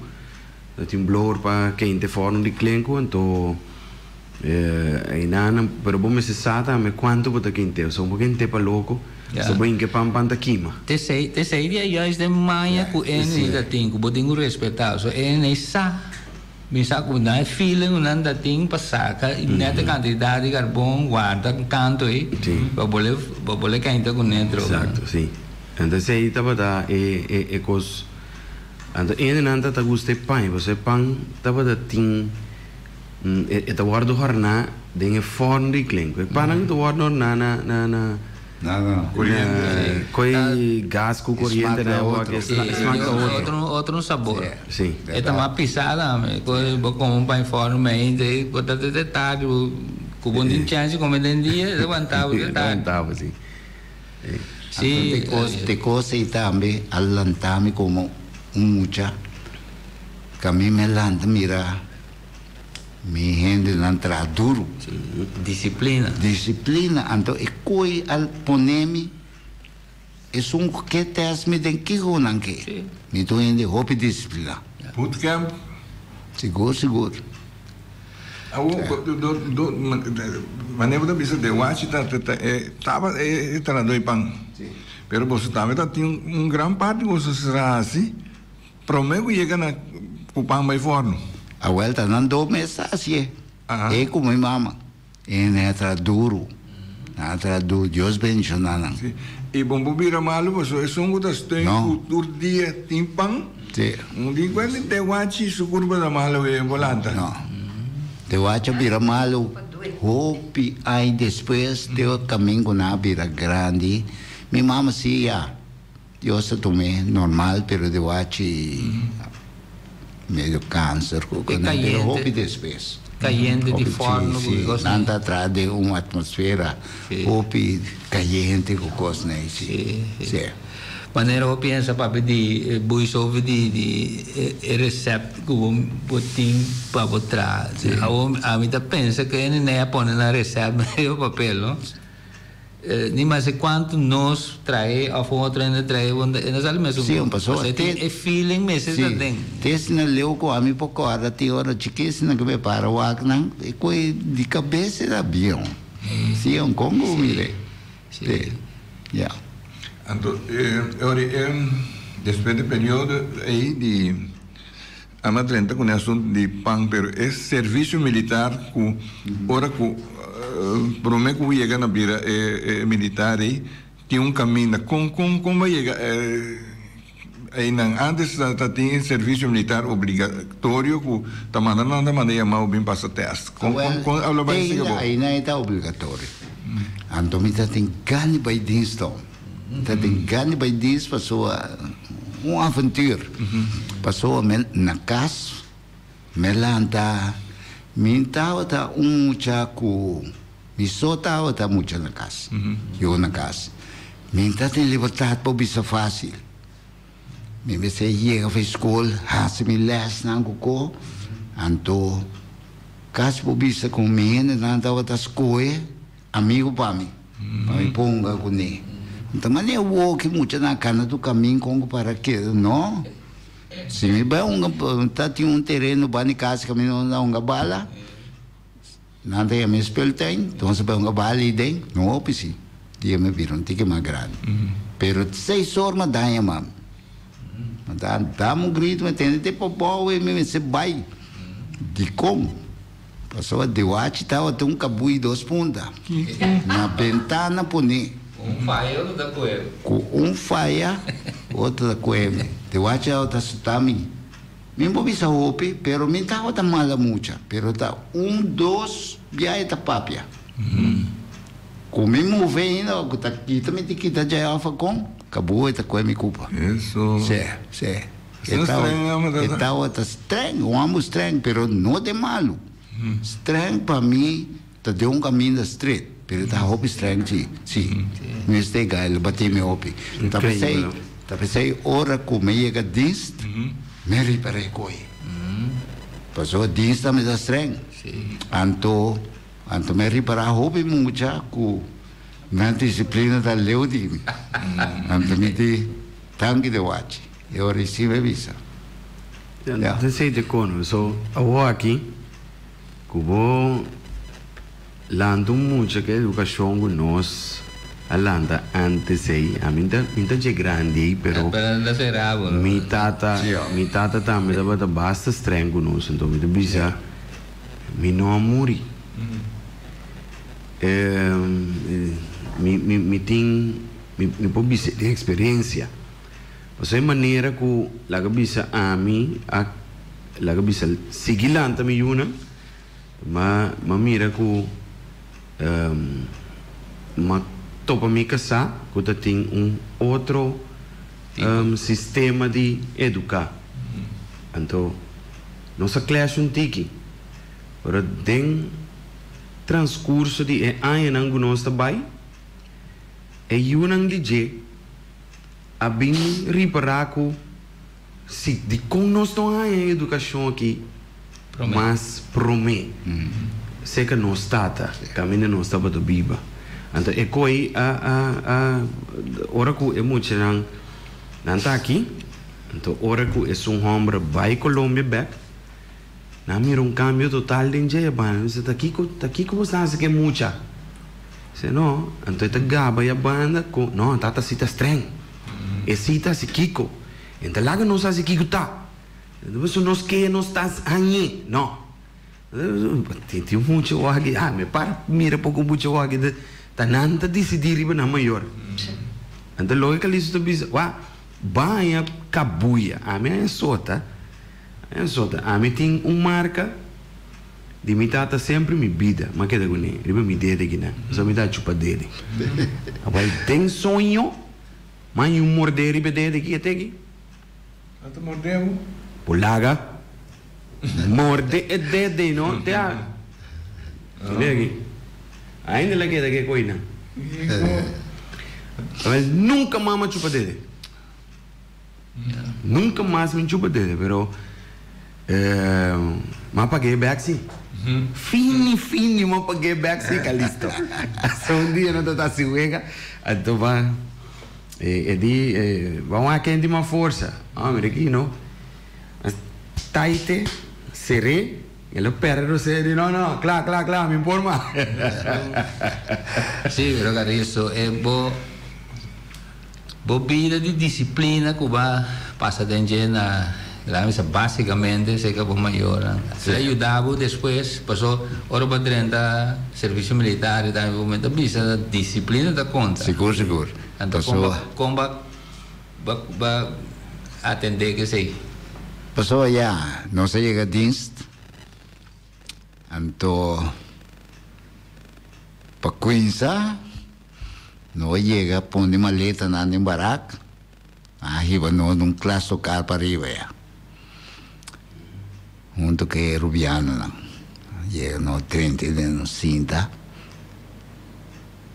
No tin blower pa kente forno di klenku, anto einan, pero bo mester sa tambe kuantu bo ta kente, so bo kente pa loko, so bo hinka e pan, pan ta kima. T'esei, t'esei dia juist den maña ku ene ta tin, ku bo tin ku respetá, so ene sa, mi sa ku nan e feeling ku nan ta tin pa saka nèt e kantidat di karbon warda kantu ei, pa bo le, pa bo le kente kuné trobe. Eksakto, si. Anto esei tabata e e kos. Anto hendenan ta ta gusta e pan, pasobra e pan tabata tin, e ta wòrdu hòrná den e fòrnu di klenku. E pannan ta wòrdu hòrná na, na, na, Na koi gas ku koriente na e wòrdu, e smak ta otro. Otro, otro un sabor. Si. E ta mas pisá tambe. Koi bo kome un pan fòrnu meinte, bo ta te tardi, bo ku bo no tin chèns di kome den dia, e ta wanta bo te tardi. E ta wanta bo, si. Sí, Anto te kos, te kos ei tambe a lanta mi komo un mucha, ku ami me lanta mira mi hendenan traha duru. Disiplina. Disiplina, anto e koi a pone mi esun ku ke tèst mi den kiko nan ke. Mi ta un hende hopi disipliná. Bootcamp. Sigur, sigur. Awor, do, manera bo ta bisa de wachi ta ta e taba e trahadó e pan. Pero boso tambe ta tin un gran parti ku boso sera hasi promé ku yega na ku pan bai fòrnu. Awel ta nan do mes ta hasié. E ku mi mama. E nan a traha duru. Nan a traha duru. Dios bendishoná nan. Sí. I bon por bira malu pasobra esun ku ta steun ku tur dia tin pan. Sí. Un di kuenta te wachi su kurpa ta malu e por lanta. No. Te wachi a bira malu hopi ai despues te kamin ku nan a bira grandi. Mi mama sí ya. Dios a tum'é normal pero de wachi medio cancer cu E nan pero cayente hopi despues. cayente di Hopi forno si cu si cos nan nei. ta traha den un atmosfera Si. hopi cayente cu cos nei si Si, si. si. Manera bo piensa papia di buis over di di e recept cu bo bo tin pa bo traha. Si. Awor ami ta pensa cu e nene a pone nan recept riba papel no. Ni mas e cuanto nos trae of un otro hende trae bo e no sali mesun Sí, un pasobra Pasobra te e feeling mester ta sí, den. te esnan leu cu ami por corda tin ora chikisnan cu me para wak nan e coe di cabeza e avion. Sí, un congo mire. Sí. Te, ya. Anto e ora e despues di periodo ei di Ama drenta ku ne asuntu di pan pero e servisio militar ku ora ku prome ku yega na bira e militar ei tin un kaminda kon kon kon bo a yega einan antes ta tin e servisio militar obligatorio ku ta manda nan ta manda yama bo bin pasa tèst kon kon kon a lo bai siga bo. Einan e ta obligatorio anto mi ta tin gana di bai dienst to. Ta den gana bai dis pasobra un aventuur. Pasobra mi na kas mi lanta mi tabata un mucha ku mi so tabata mucha na kas, yo na kas. Mi ta tin libertad pa bisa fácil. Mi mester yega for skol hasi mi lèsnan ku ko anto kasi por bisa ku mi hendenan tabata skohe. Amigo pa mi, pa mi ponga kuné. N ta manera woki muchanan a kana tur kamin kon ku para keda, no. Si mi bai hunga, ta tin un tereno banda di kas kaminda nos a hunga bala, nan ta yama e speeltuin, entonces bai hunga bala ei den, no hopi si, dia mi bira un tiki mas grandi. Pero seis or mi a daña mami. Mi ta dam un grito, mi tende te pabou ei, mi mester bai. Dikon? Pasobra dewachi tabata un kabui dos punta. Na bentana pone. Un faya otro ta koe. Ku un faya otro ta koe mi. Te wacha ta suta mi. Mi por bisa hopi, pero mi tabata mala mucha. Pero ta un, dos biaha e ta papia. Ku mi move ainda, ku ta kita mi ta kita djai òf akon, kabu e ta koe mi kupa. Eso. Sí, sí. E streng amo ta. E tabata streng, un amo streng, pero no den malu. Streng pa mi ta den un kaminda stret, pero e ta hopi streng si, si. Mi mester gai, lo bati mi hopi. Ta p'esei, ta p'esei ora ku mi yega dienst, mi ripar'é e koi. Pasobra dienst tambe ta streng. Anto, anto mi a ripará hopi mucha ku nan disiplina ta leu di mi. Anto mi di, Danki de wachi. E ora risibe bisa. Ja. Esei te kono. So, awor aki, ku bo lanta un mucha ku e edukashon ku nos a lanta antes ei, ami ta, mi ta dje grandi ei, pero Pero no ta será bo, no? mi tata, mi tata tambe tabata basta streng ku nos, anto mi ta bisa, mi no a muri. Mi, mi, mi tin, mi, mi por bisa den eksperensia. Pasobra e manera ku laga bisa ami a laga bisa sigui lanta mi yunan, m'a m'a mira ku m'a topa mi kasá ku ta tin un otro sistema di eduká. Anto nos a clash un tiki, pero den transkurso di e añanan ku nos ta bai, e yunan di dje a bin ripará ku si dikon nos no haña e edukashon aki mas promé serka nos tata kaminda nos tabata biba. Anto e koi a a a ora ku e muchanan nan ta aki, anto ora ku esun hòmber bai Colombia bèk, nan a mira un kambio total den dje. Nan bisa, Ta kiko ta kiko bo sta hasi ku e mucha? Se no, anto e ta gaba e banda ku, no, tata si ta streng. E si ta hasi kiko. E ta laga nos hasi kiko ta. Pasobra nos ke nos ta hañ'é. No. Tin tin mucha wak, ah, mi para mira poko mucha wak ta nan ta disidí riba nan mayor. Anto loke Kalisto ta bisa, wak, baña kabuya. Ami a sota, a sota. Ami tin un marka. Di mi tata semper mi bida m'a keda kuné riba mi dede kinan, pasobra mi ta chupa dede. Awel den soño m'a haña un mordé riba e dede ki e teki. A ta mordé bo? Bo laga morde e dede no te a mira aki ainda el a keda ke koinan. Awel nunka mas m'a chupa dede. Nunca mas mi chupa dede pero m'a pag'é bek si. Fini fini m'a pag'é bek si Calisto. Hasta un dia no ta ta hasi wega anto ba e di ba wak ken tin mas forsa. Ah mira aki no. Taite ser'é el a perde rosé di no no kla kla kla mi por mas. Si pero Calisto e bo. Bo bida di disiplina ku ba pasa den dje na laga mi sa básikamente serka bo mayornan a yuda bo despues paso ora bo a drenta servisio militar i tambe bo mester bisa disiplina ta konta. Sigur sigur. Anto kon ba kon ba ba ba atendé ku esei? Paso ya nos a yega dienst anto pa kuinsa. No a yega pone maletanan den barak, a hiba nos na un klas lokal pa riba ya, hunto ku e rubianonan. Yega nos drenta den nos sinta,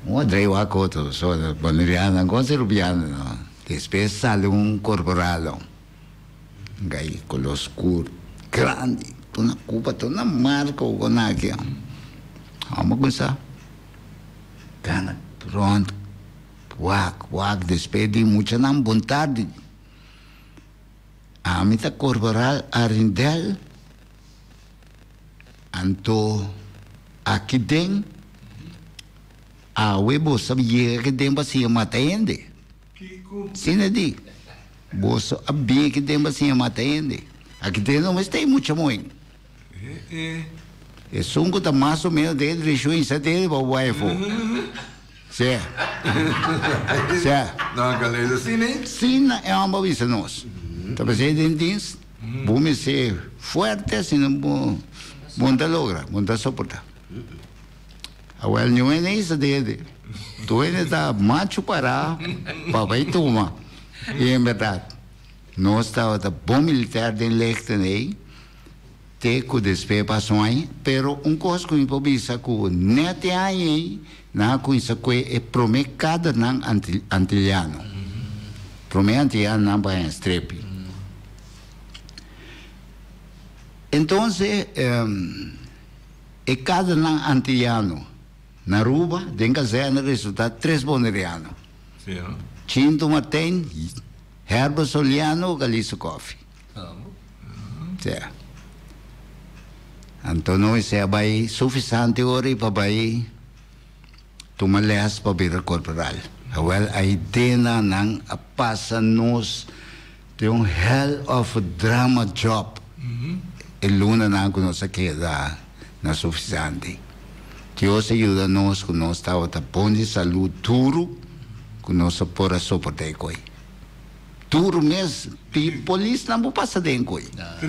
un a drei wak otro, so bonerianonan konse rubianonan. Despues sali un korporal, un gai kolor skur, grandi, tur na Cuba, tur na marka ku aki. Amo kuminsá. Gana rond wak wak despues di muchanan bon tardi. Ami ta Corporal Arindel anto aki den awe boso a yega aki den pa siña mata hende. Asina di boso a bin aki den pa siña mata hende. Aki den no mester mucha moen. Esun ku ta mas o menos den e direkshon i sa den riba wei afó. Sí. Sí. No, Calixto, sí, ne? Sí, na, e homber bisa nos. Ta pensé den dienst, bo mester fuerte, si no bo, bo no ta logra, bo no ta soporta. Awel, niun hende isa dede. Tur hende ta machu pará pa bai tuma. I en bèrdat, nos tabata bon militar den lechten ei, te ku despues pasa un aña. Pero un kos ku mi por bisa ku nèt e aña ei nan a kuminsá kue e promé kadernan antiliano. Promé antilianonan pa haña strepi. Entonces, E kadernan antiyano na Aruba den kazerne resultá tres boneriano, Chinto Martijn, Herbert Soliano Galiso Coffie. Sea. Anto no esei a bai sufisante ora i pa bai tuma les pa bira korporal. Awel a idena nan a pasa nos den un hell of a drama job e lunanan ku nos a keda na sufisante. Dios a yuda nos ku nos tabata bon di salud duru ku nos a por a soporta e koi. Duru mes, pi polisnan bo pasa den koi.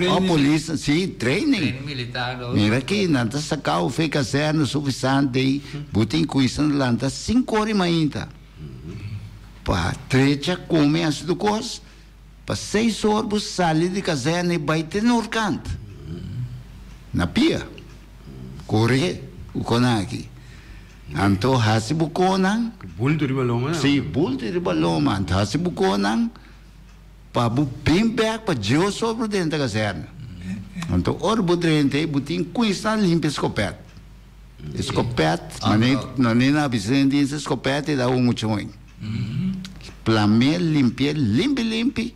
O polisnan, si, training. Training militar. Mira aki, nan ta saka ofe kazerne sufisante ei, bo tin kuisa lanta sinku ora i mainta. Pa trecha come hasi tur cos, pa seis or bo sali di kazerne i bai te Noordkant. Na pia. Core ku kona aki. Anto hasi bo konan. Bulto riba loma. Si, bulto riba loma. Anto hasi bo konan pa bo bin bek pa djeu sobre drenta kazerne. Anto ora bo drenta ei bo tin kuinsa limpia skopet. Skopet, mane na bisa den dienst skopet e da un mucha hoy. Plam'é, limpi'é limpi limpi,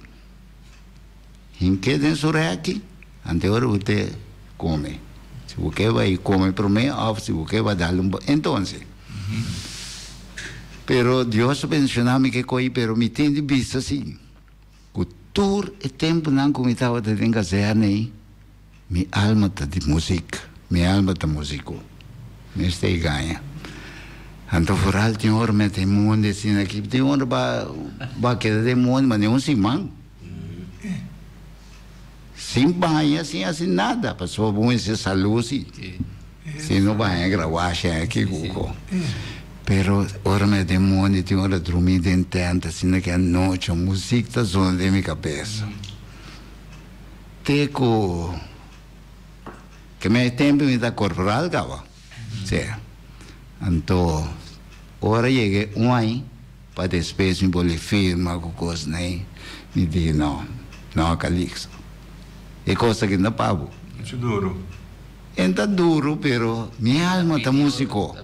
hink'é den su rèki, ante ora bo te kome. Si bo ke bai kome promé òf si bo ke bai dal un entonces. Pero Dios a bendishoná mi ke koi, pero mi tin di bisa si ku tur e tempunan ku mi tabata den kazèrne ei, Mi alma ta di muzik, mi alma ta muziko. Mester e gaña. Anto foral tin ora mete e mondi asina aki, tin ora ba ba keda den mondi manera un siman. Sin baña, sin hasi nada, pasobra bo mester salú si. Si no baña grawasha aki kuko. Pero ora mete den mondi tin ora drumi den tent asina ki anochi muzik ta zona den mi kabesa. Te ku ke me tempu mi ta korporal kaba. Sí. Anto ora yega un aña pa despues mi bolbe firma ku kosnan ei, mi di no, no Calixto, e kos aki no pa bo. Muchu duru. E ta duru pero mi alma ta musiko.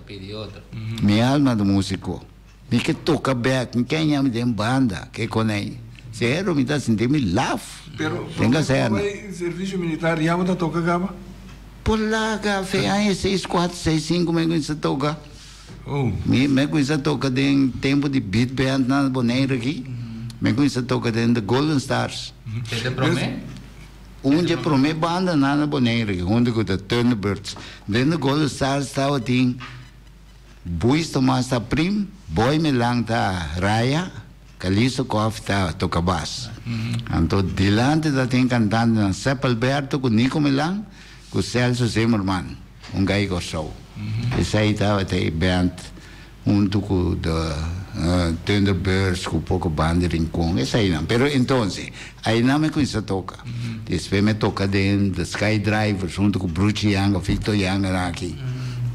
Mi alma ta musiko. Mi ke toka bek, mi ke haña mi den banda, ke konei. Sero mi ta sinti mi laf Pero, den prome kazerna. ku bai servisio militar ya bo ta toka kaba? Por laga, fe aña seis kuater, seis sinku mi a kuminsa toka. Oh. Mi mi a kuminsa toka den tempu di beat band na Bonaire aki. Mi a kuminsa toka den The Golden Stars. Te de prome? Un dje prome banda nan na Bonaire aki, huntu ku The Thunderbirds. Den The Golden Stars tabatin Buis Tomas ta prim, Boy Milan ta raya, Calisto Koff ta toka bas. Anto dilanti ta tin kantantenan Sep Alberto ku Nico Milan ku Celso Zimmerman, un gai Kòrsou. Esei tabata e band huntu ku The Thunderbirds ku poko band di Rincon, eseinan. Pero entonces, ainan mi kuminsá toka. Despues mi a toka den The Sky Drivers huntu ku Bruchi Yanga, Victor Yanga nan aki.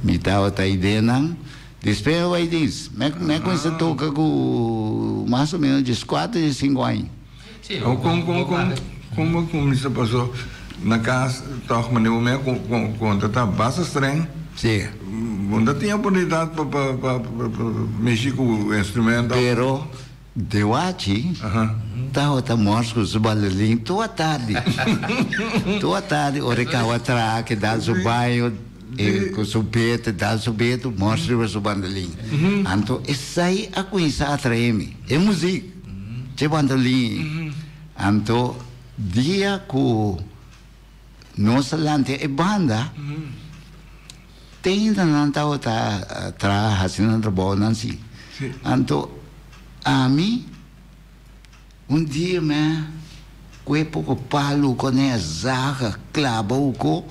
Mi tabata ei den nan. Despues mi a bai dins. Mi mi a kuminsá toka ku mas o menos dieskuater, diesinku aña. Kon kon kon kon kon bo kuminsá paso na kas tòg manera bo mi a konta ta basta streng. Sí. Bo no ta tin oportunidat pa pa pa mishi ku instrumento. Pero Dewachi tabata mors ku su balelin tur atardi. Tur atardi ora e kaba traha ke dal su baño e ku su bete dal su bete mors riba su bandolin. Anto esei a kuminsá atraé mi, e muzik dje bandolin. Anto dia ku nos a lanta e banda te inda nan tabata traha hasi nan trabounan si. Anto ami un dia me kue poko palu kone zaga klaba uko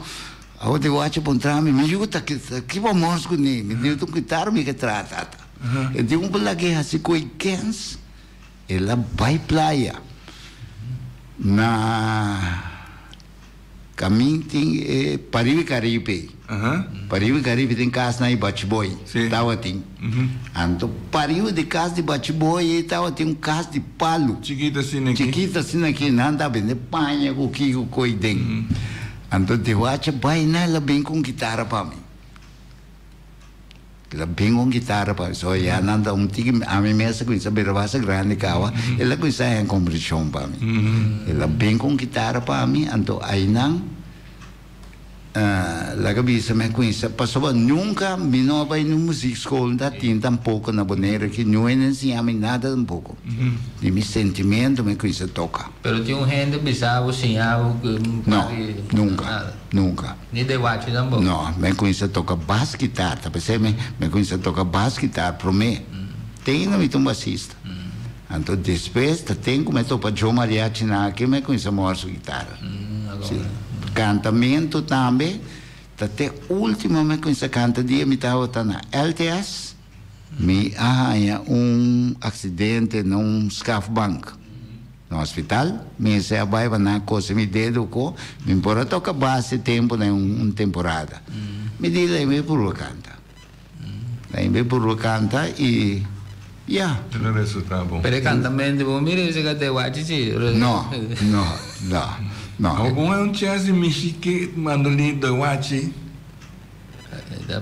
awo de wacha puntra mi mi yu ta ki bo mors kuné mi di un kitara mi ke traha tata e di un lag'é hasi koi kens el a bai playa na Camin tin e Paribi Caribe. Paribi Caribe tin casnan di Bachiboy. Tawatin. Anto pariba di cas di Bachiboy ei tawatin un cas di palu. Chikito asina aki. Chikito asina aki. Nan ta bende paña cu kico coy den. Anto Dewacha bay na el a bin cu un guitarra pa mi. El a bin un guitarra pa mi. So ya nan ta un tiki, ami mes a cuminsa bira basta grandi caba, el a cuminsa haña comprension pa mi. El a bin cu un guitarra pa mi, anto aynan laga bisa mi a cuminsa, pasobra nunca mi no a bay na un muziekschool, no ta tin tampoco na Bonaire aki, no hende a enseña mi nada tampoco. Di mi sentimento mi a cuminsa toca. Pero tin un hende bisa bo, siña bo cu un No, par di nunca, nada? nunca. Ni de wachi tampoco? No, mi a cuminsa toca bas guitar, ta pesey mi a cuminsa toca bas guitar prome. Te mi ta un basista. Anto despues ta ten cu mi a topa Joe Mariachi na aki mi a cuminsa mor su guitarra. Si. Cantamento tambe ta te ultimo mi a cuminsa canta dia mi tabata na LTS. Mi a haña un accidente na un schafbank. Na hospital, mi esei a bai pa nan kose mi dedo ku mi por a toka base tempu den un temporada. Mi di lei mi purba kanta. Lei mi purba kanta i ya. El a resulta bon. Pero e kantamento bo mira esei ka te wachi si. No, no, no, no. Awor bon e un chèns di mishi ke mandolin de wachi.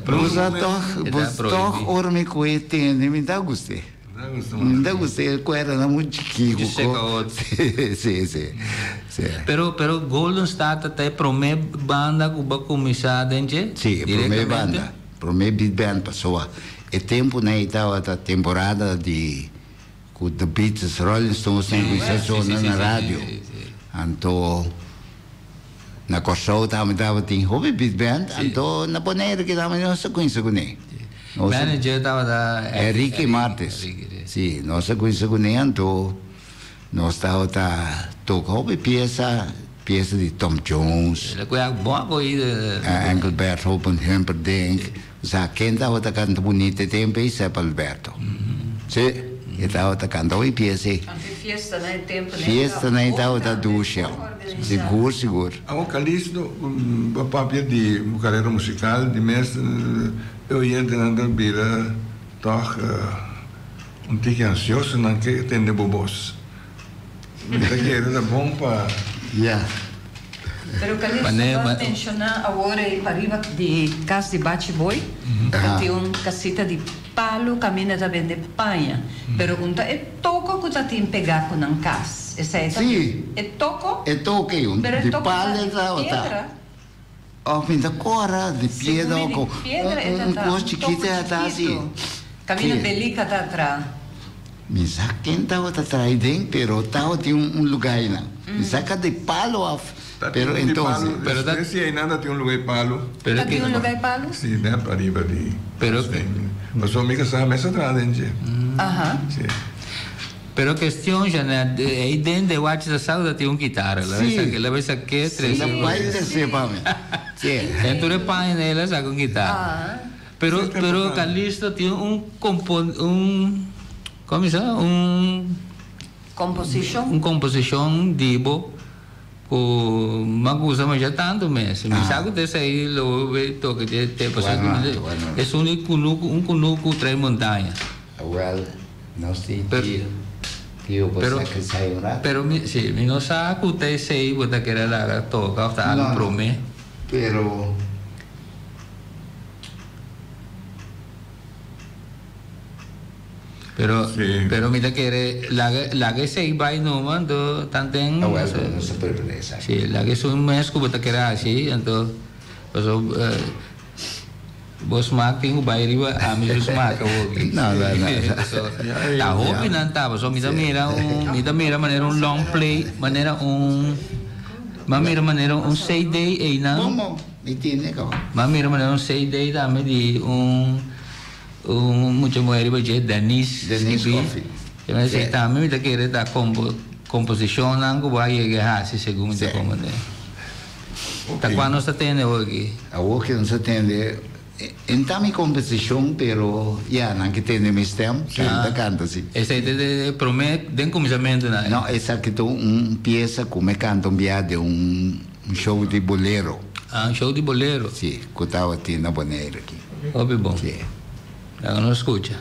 Bo sa tòg, bo tòg ora mi kohe tende mi ta gust'é. Mi ta gust'é e kuerdanan muy chikí ku ko. Sí, sí, sí. Pero, pero Golden Star ta ta e promé banda ku bo a kuminsá den dje? Sí, e promé banda, promé big band pasobra e tempunan ei tabata temporada di ku The Beatles, Rolling Stones nan kuminsá sona na radio. Anto Na Kòrsou tambe tabatin hopi big band, anto na Bonaire ke tambe nos a kuminsá kuné. Nos a. Manager tabata Enrique Martes. Si, nos a kuminsá kuné, anto nos tabata toka hopi piesa, piesa di Tom Jones. El a kuya bon akohida. Engelbert Hopen Humperdinck. Sa ken tabata kanta bunita e tempu ei, Sepp Alberto. Si, e tabata kanta hopi piesa ei. Anto e fiestanan e tempu nei Fiestanan ei tabata dushi au. Sigur, sigur. Awor Calixto bo papia di bo carera musical di mes e oyentenan ta bira tog un tiki ansioso nan ke tende bo bos. Mi ta kere ta bon pa. Ya. Pero Calixto bo a menciona awor ei pariba di cas di Bachi Boy ta tin un casita di palu caminda ta bende paña pero un ta e toko cu ta tin pega cu nan cas esey ta e toko E toko ei un pero e di toko ta palu di e tabata piedra. Of mi ta cora di piedra Segun mi o di piedra e un ta cos un chikito toko e ta asi. chikito caminda belica ta atra. Mi sa ken tabata trae den pero tabatin un lugar einan. Mi sa ka di palo af pero entonces. Pero ta si einan ta tin un lugar di palo. Ta tin un lugar di palo? Si den pariba di Pasobra mi kasá mes a traha den dje. Aha. Si. Pero kestion Jeanette ei den de wachi ta sa ku ta tin un kitara. La Si. La bes a ke trese. La bai trese pa mi. Si. En tur e paña el a saka un kitara. Pero pero Calixto tin un compon un como mi sa un Composicion. Un composicion di bo cu m'a gusta masha tanto mes. Mi sa cu ta esey lo bo toca dje te pasobra es un di cunucu un cunucu trae montaña. Wel nos tin tio tio bo sa cu esey un rato. Pero mi si mi no sa cu ta esey bo ta kere laga toca of ta algo prome. Pero. Pero pero mi ta kere laga laga esei bai numa anto tanten Ah wel no se puede prende esaki. Si laga esun mes ku bo ta kere hasi anto paso bo smak tin ku bai riba ami su smak awoki. No no no. So ta hopi nan ta paso mi ta mira un mi ta mira manera un long play manera un mi a mira manera un CD einan. Como? Mi tine kaba. Mi a mira manera un CD tambe di un. Un mucha muher riba dje, Denise. Denise Coffie. E mester esei tambe mi ta kere ta composicionnan cu bo a yega e haci segun mi ta comprende. Ta cua nos ta tende awor aki? Awor ki nos ta tende, en ta mi composicion pero ya nan ke tende mi stem, si mi ta canta si. Esei ta e prome den cuminsamentu nan? No, esaki ta un pieza cu mi canta un bia den un show di bolero. Ah, un show di bolero. Si, cu tabatin na Bonaire aki. Hopi bon. Si. Laga nos scucha.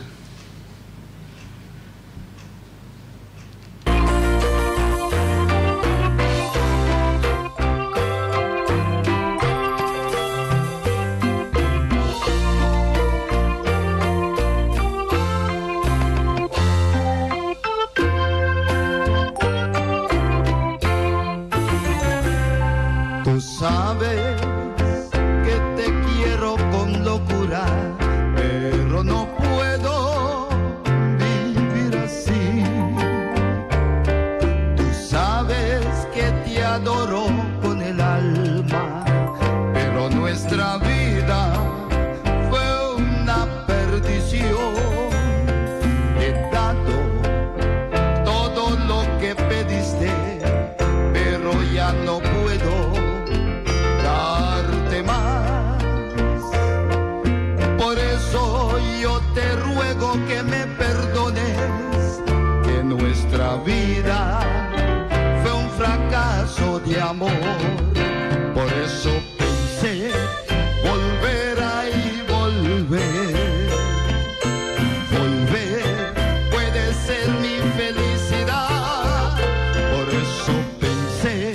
Tu sabes que te quiero con locura, pero no puedo vivir así. Tú sabes que te adoro con el alma, pero nuestra vida fue una perdición. Te he dado todo lo que pediste, pero ya no puedo darte más. Por eso yo te ruego que me perdones, que nuestra vida fue un fracaso de amor. Por eso pensé volver ahí, volver. Volver puede ser mi felicidad. Por eso pensé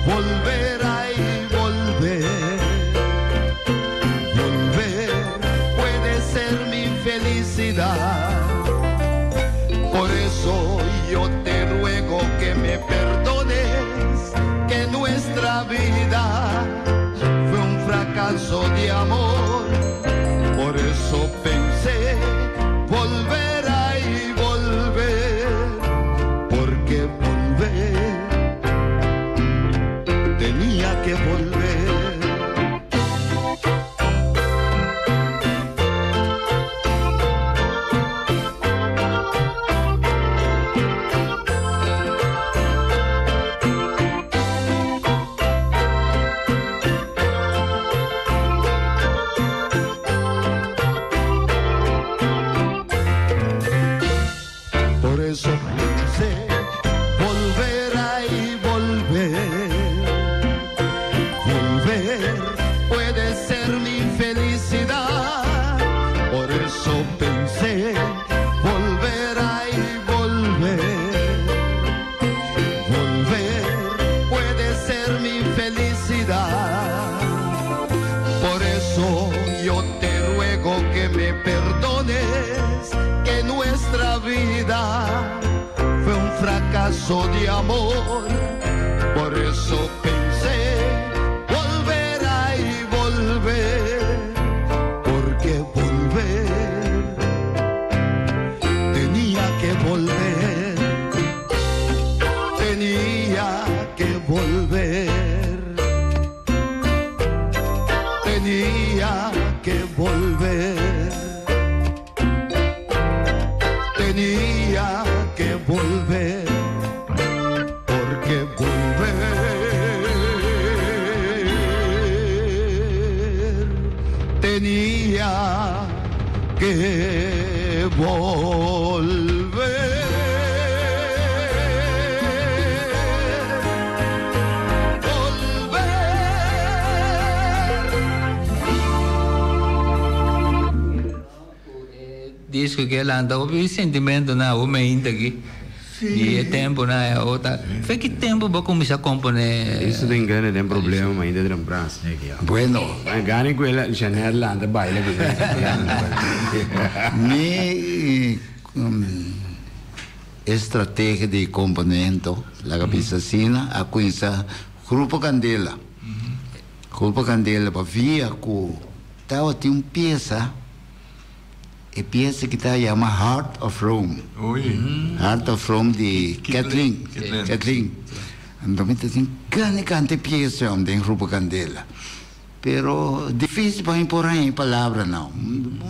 volver ahí, volver. Volver puede ser mi felicidad. Por eso yo te ruego que me perdones, que nuestra vida fue un fracaso de amor. Por eso pensé volver ahí, volver, porque volver tenía que volver. Por eso pensé volver ahí, volver. Volver puede ser mi felicidad. Por eso pensé volver ahí, volver. Volver puede ser mi felicidad. Por eso yo te ruego que me perdones, que nuestra vida fue un fracaso de amor. Por eso pensé volver ahí, volver, porque volver tenía que volver, tenía que volver. Tenía que volver, tenía que volver, porque volver tenía que volver. Disco que lanta hopi sentimento na o ainda aqui. E é tempo na é outra. Foi que tempo vou começar a componer? Isso tem gana, tem problema, mas ainda tem braço. Bueno. Gana com ela, Janeiro lanta baila. Mi estrategia di componento, la capisacina, a comienza Grupo Candela. Grupo Candela, pa via ku tao tin un pieza, e pieza que ta llama Heart of Rome. Oei. Heart of Rome di Kathleen. Kathleen. Kathleen. Anto mi ta tin gana canta e pieza om den Grupo Candela. Pero difícil pa mi por haña e palabra now.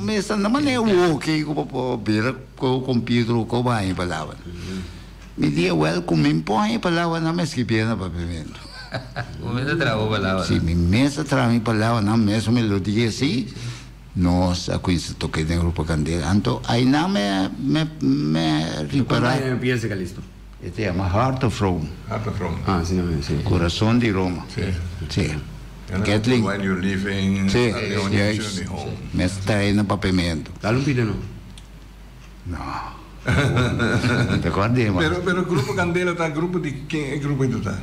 Mester na manera woki ku bo por bira ku computer ku bo haña e palabra. Mi di wel ku mi por haña e palabra nan mi a skibié na papiamento. Bo mes a traha bo palabra. Si, mi mes a traha mi palabra nan mesun melodia si. Nos a cuminsa toca den Grupo Candela. Anto aynan me me me ripara. Cuanto aña piensa Calisto? E ta yama Heart of Rome. Heart of Rome. Ah, si no, si. Corazon di Roma. Si. Si. Kathleen. When you're leaving, Si, the only juist. journey home. Mes trae na papiamento. Dale un pida no. No. No te acorda, man. Pero, pero Grupo Candela ta grupo di ken e grupo ito ta?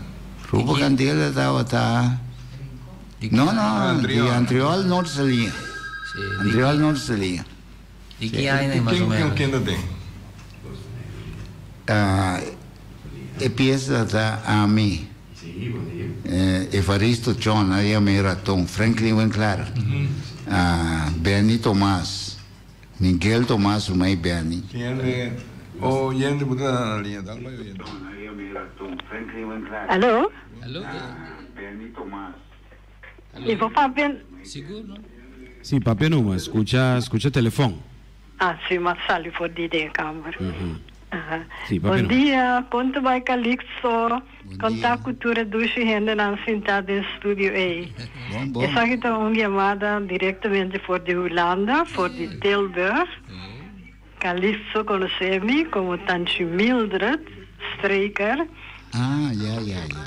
Grupo Candela tabata. No, no, di Antriol Norte Saliña. Antriol Norte Saliña. Di ki aña mas o menos? Ken ta den? E pieza ta ami, Evaristo Chon, a yama e raton, Franklin Winklar, Benny Tomas, Miguel Tomas su mai Benny. Yende, oh yende bo ta na liña, dal bai oyente. Aló? Aló? Mi por papia? Sigur no? Sí, papia numa, scucha, scucha telefon. Ah, sí, m'a sali for di den kamber. Aha. Sí, papia Bon numa. dia, kon ta bai Calixto? Kon ta ku tur e dushi hendenan sintá den studio ei? Bon, bon. Esaki ta un yamada direktamente for di Hulanda, for di Tilburg. Calixto konosé mi komo Tanchi Mildred Streker. Ah, ya, ya, ya.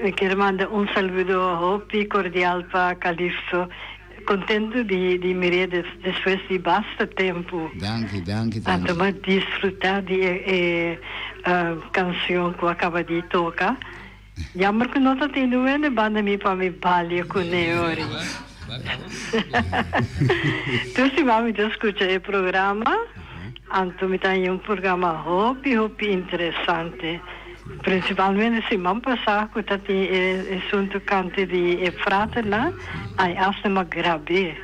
Mi kier manda un saludo hopi kordial pa Calixto. Kontentu di di mir'é despues di basta tempu. Danki, danki, danki. Anto m'a disfrutá di e e kanshon ku a kaba di toka. Jammer ku no ta tin duende banda mi pa mi balia kuné ori. Tur siman mi ta skucha e programa, anto mi ta haña un programa hopi hopi interesante. Principalmente siman pasá ku ta tin e asuntu kante di e fraternan, ai hasta m'a grab'é.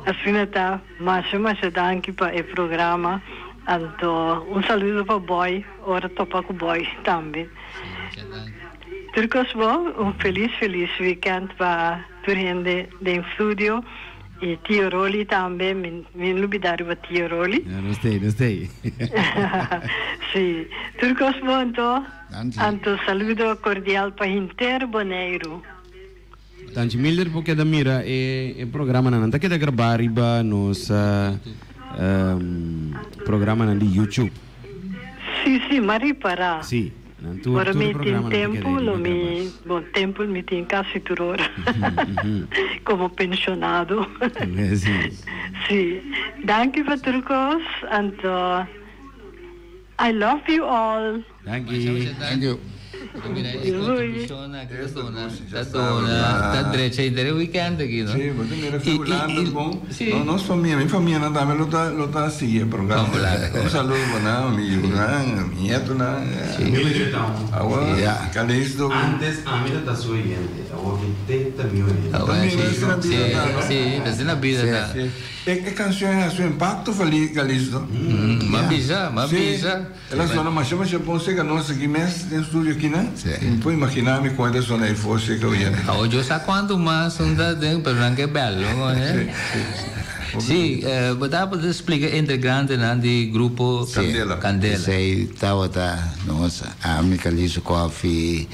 Asina ta, masha masha danki pa e programa, anto un saludo pa Boy, ora topa ku Boy tambe. Tur kos bon, un felis felis weekend pa tur hende den studio y Tio Rolly tambe, mi mi no lubida riba Tio Rolly. Ya, nos t'ei, nos t'ei. Sí, tur kos bon anto, Danki. anto saludo cordial pa henter Boneiru. Tanchi Milder por keda mira e e programanan, nan ta keda grabá riba nos programanan di YouTube. Sí, sí, m'a ripará. Sí, nan tur Ora tur mi tin programanan ta keda tempu, ei lo riba mi, grabá. bon, tempu mi tin kasi tur ora, komo penshonado. Sí. Sí, danki pa tur kos, anto I love you all. Danki. Thank you. Mira, e contribucion aki ta duna, ta duna, ta drecha henter e weekend aki, no? Sí, bo ta mira I, i, Hulanda i, bon. sí. No, nos famia, mi famianan tambe lo ta, lo ta sigui e programa. Bon, claro. Un saludo pa nan, mi yunan, mi nietonan. Sí. Awa, Ja. Calixto. Antes ami ta ta su oyente, awor mi te ta mi oyente. Awor, También sí, es na sí, bida ta, no? sí, ta asina bida ta. Sí. E, e cancion a haci un impacto fali Calixto. M'a bisa, m'a Sí. bisa. El a sona masha masha bon seka nos aki mes den studio aki nan. Sí. Mi por imagina mi kon el a sona ei for seka oyente. Awo yo sa cuanto mas un ta den pero nan ke bel no Sí, sí. Sí, bo ta por splica integrantenan di grupo Sí. Candela. Candela. Esei tabata nos, ami, Calizo Coffie,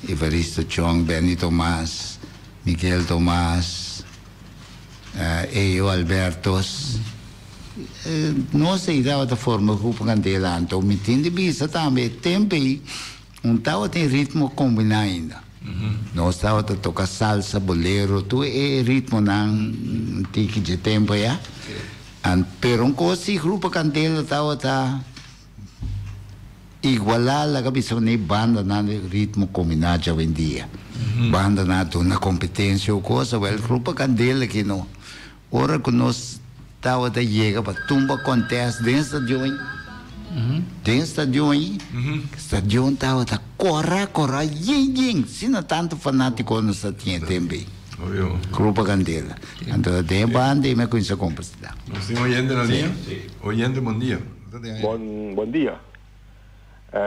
Evaristo Chong, Benny Tomas, Miguel Tomas, Eyo Albertos. Nos ei tabata forma grupo Candela anto mi tin di bisa tambe e tempo ei un tabatin ritmo kombiná ainda. Nos tabata toka salsa, bolero, tur e ritmonan tiki dje tempo ya. Pero un kos si grupo Candela tabata Igualá laga bisa manera bandanan di ritmo kombiná djawendia. Bandanan a duna kompetensia o kosa, wèl Grupo Kandela ki no. Ora ku nos tabata yega pa tumba kòntèst den stadion, den stadion, stadion tabata kòrá kòrá yen yen, asina tantu fanátiko nos a tin e tempu ei. Grupo Kandela. Anto den e banda ei mi a kuminsá kompositá. Nos tin oyente na liña? Oyente, bon dia. Bon bon dia.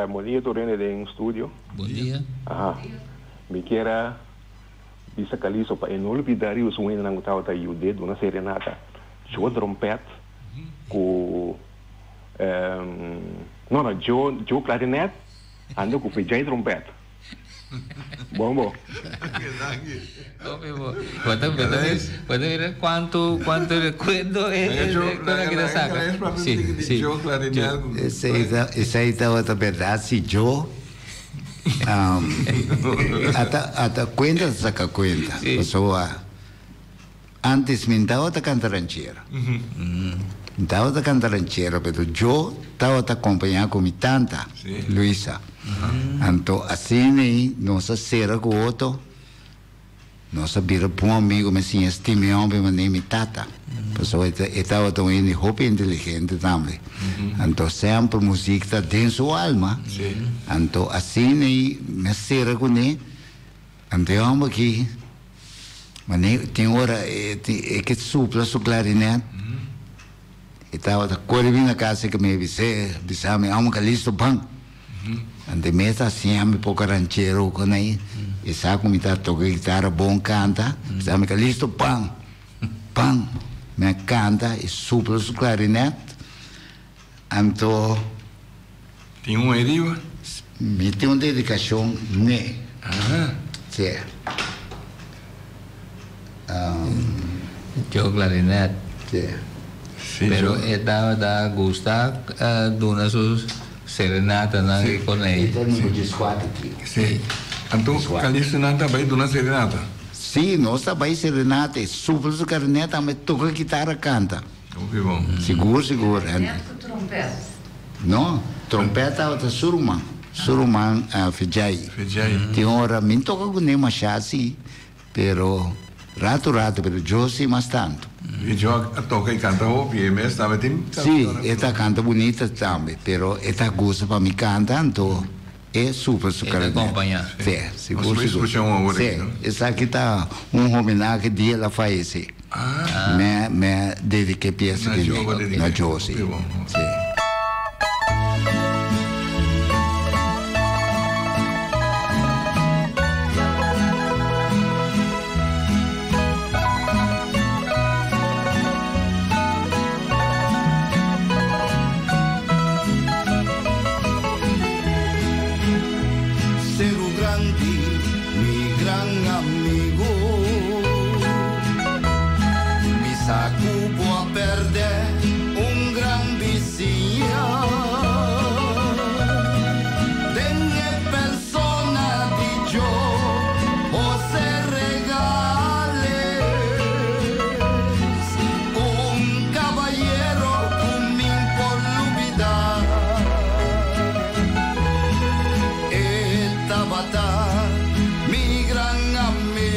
Bon dia tur hende den studio. Bon dia. Aha. Mi kier a Bisa Calisto pa e no lubida riba su hendenan ku tabata yud'é duna serenata. Joe trompèt ku no no Joe Joe clarinet anda ku Vijay trompèt. Bon bo. Bo ta bo ta mira kuantu kuantu rekuerdo e e aki ta saka. Si si. Esei ta esei tabata bèrdat si Joe Ata ata cuenta ta saca cuenta. Sí. Pasobra antes mi tabata canta ranchera. Mi tabata canta ranchera pero yo tabata acompaña cu mi tanta, Sí. Luisa. Anto asina ei nos a cera cu otro. Nos a bira bon amigo, mi a siña stima e homber manera mi tata, pasobra e tabata un hende hopi inteligente tambe. Anto semper muziek ta den su alma, anto asina ei mi a sera kuné, anto e homber aki manera tin ora e ke supla su klarinet, e tabata kore bin na kas e ke mi a bis'é, bisa mi, homber Calisto ban. Ante mi ta siña mi poco ranchero con ei. E sa cu mi ta toca guitarra bon canta. Sa mi ta listo pan pan. Mi a canta y supla su clarinet. Anto. Tin un ariba? Mi tin un dedicacion n'e. Si. Joe clarinet. Si. Pero e tabata gusta duna su serenatanan Sí. con ey. E ta number dieskuater tio. Sí. Anto Calixto nan ta bai duna serenata? Sí, nos ta bai serenata, e supla su clarinet tambe toca kitara canta. Hopi bon. Sigur, sigur. Clarinet cu trompet? No, trompet tabata su ruman, su ruman Fidjai. Fidjai. Tin ora mi toca cune masha si, Pero rato rato, pero yo si mas tanto. Y yo a toca y canta hopi, e mes tambe tin Si, e ta canta bunita tambe, pero e ta gusta pa mi canta, anto e super su E ta clarinet. acompaña. Si, sigur, Nos por sigur. escucha un awor Si, aki, no? esaki ta un homenahe dia el a fayece. Ah. Me, me dedique pieza Na aki Joe bo dedique. Na Joe, si. Hopi bon. Si. Seru Grandi, mi gran amigo. Mi sa cu bo a perde un gran bisiña. Den e persona di Joe José Regales, un caballero cu min por lubida. E tabata mi gran amigo.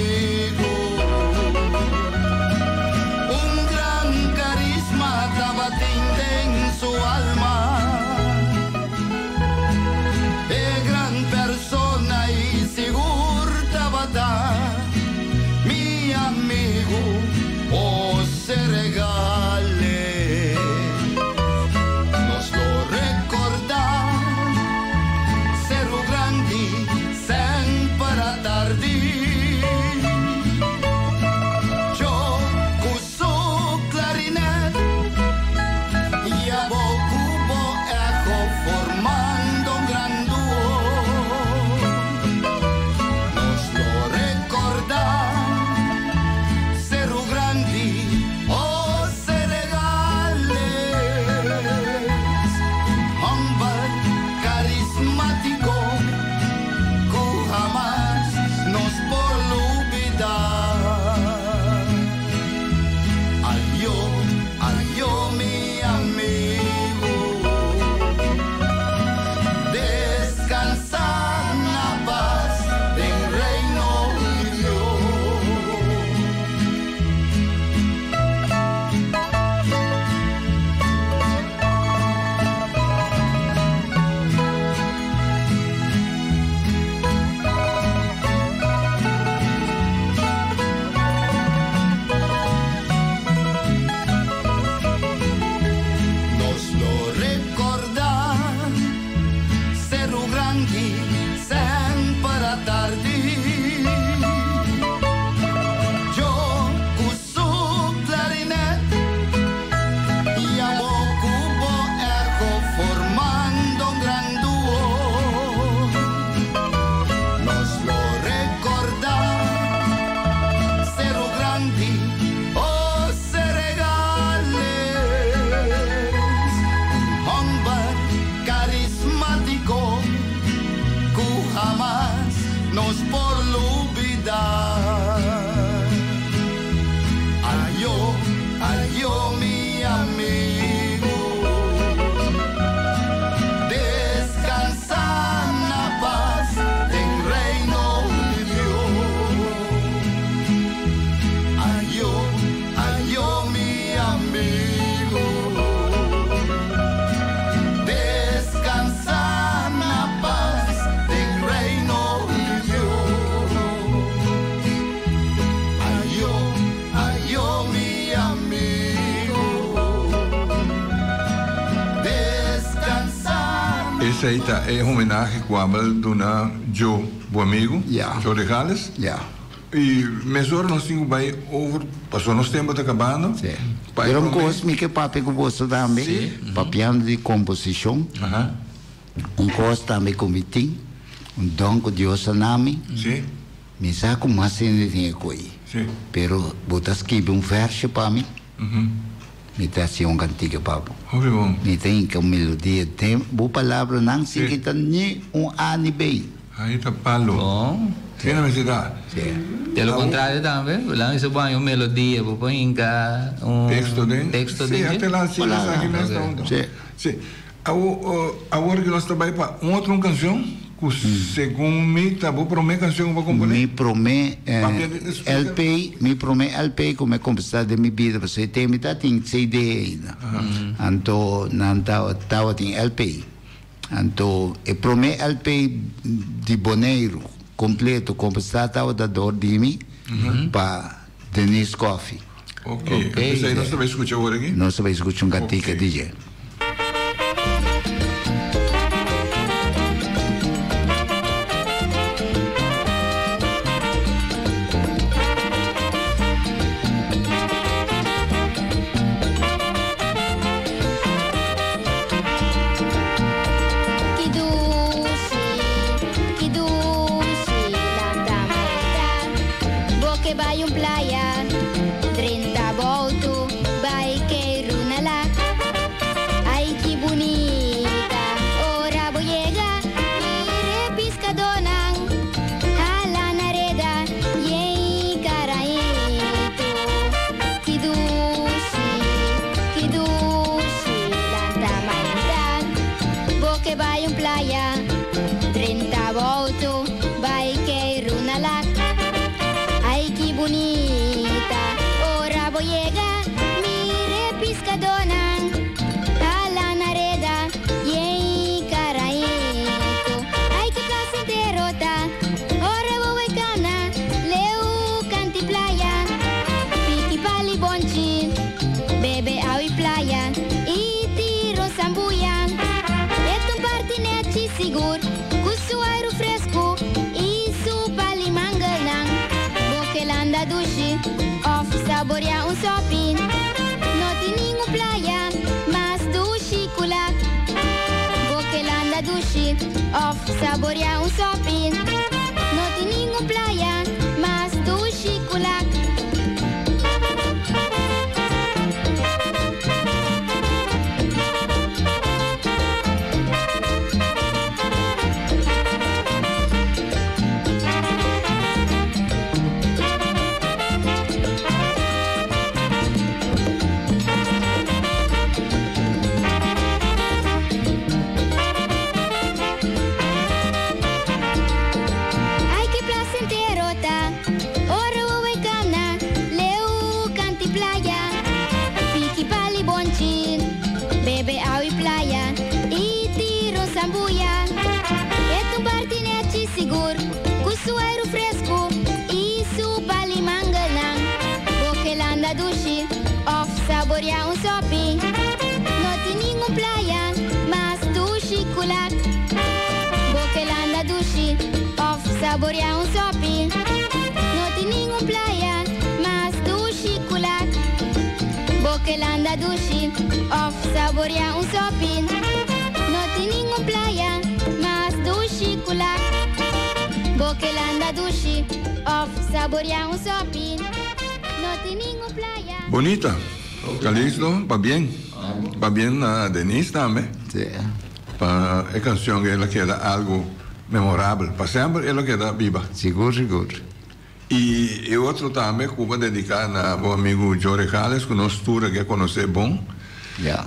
nos por olvidar. Ayo, ayo mi amigo. Descansa na paz en reino de Dios. Ayo, ayo mi amigo. Descansa na paz en reino de Dios. Ayo, ayo mi amigo. Descansa. Esey ta e homenahe cu Abel duna Joe, bo amigo, Joe Regales. Y mesora nos tin cu bay over, pasobra nos tempo ta cabando. Pa e Pero un prome. cos mi ke papia cu boso tambe, papiando di composicion, un cos tambe cu mi tin, un don cu Dios a na mi, mi sa cu mas hende tin e coy, pero bo ta skibi un versje pa mi, Mi ta hasi un kantika pa bo. Hopi bon. Mi ta hinka un melodia den bo palabranan sin kita ni un A ni B. Ahí ta palo. Bon. Si na mester ta. Si. De lo contrario tambe, lan bisa bo haña un melodia, bo por hinka un Teksto den. teksto den Si, dje. ate lan si esaki mes ta un. Si. Si. Awor, awor ku nos ta bai pa un otro un kanshon ku segun mi ta bo promé kanshon ku bo komponé. Mi promé Papia di explika. LP, mi promé LP ku mi a komposá den mi bida pasobra e tempu mi tabatin CD ainda. Anto nan tabatin LP. Anto e promé LP di Boneiru kompleto komposá tabata dor di mi pa Denise Coffie. Ok, esei nos ta bai skucha awor aki? Nos ta bai skucha un kantika di dje. Ki dushi, ki dushi lanta maita. Bo ke bai un playa, drenta boutu, bai keiru na lak. Ai ki bunita, ora bo yega, mire piskadonan, hala na reda, yei karaitu. Ki dushi, ki dushi lanta maita. Bo ke bai un playa, drenta boutu, bai keiru na lak. Ai ki bunita, ora bo yega, mire piskadonan, hala na reda, yei karaitu. Ai ki placentero ta, ora bo bai kana, leu kanti playa, piki pali bonchi, bebe awi playa, i tiro sambuya. Etun parti nechi sigur, kusu airu fresco, i su pali mangalang. Bokelanda dushi, of saborea un sopi. No tin ningún playa, mas dushi kulak. Bokelanda dushi, of saborea un sopi. No tin ningún playa, mas dushi kulak. Ai que placentero ta, ora wo cana, leu canti playa, piki pali bonchin, bebe awi playa, i tiro sambuya. Etun partinechi sigur, kusu airu fresco, i su pali mangalang, bokelanda dushi, of saborea un sopi. No tin ningún playa, mas dushi kulak. Bokelanda dushi, of saborea un sopi. No tin ningún playa, mas dushi kulak. Bokelanda dushi, of saborea un sopi. No tin ningún playa, mas dushi kulak. Bokelanda dushi, of saborea un sopi. No tin ningún playa. Bonita. Calixto, pa bien. Pa bien na Denise tambe. Si. Pa e cancion ela keda algo. Memorabel. Pa semper e lo keda biba. Sigur, sigur. I e otro tambe ku bo a dediká na bo amigu Joe Regales ku nos tur a ke konosé bon. Ya.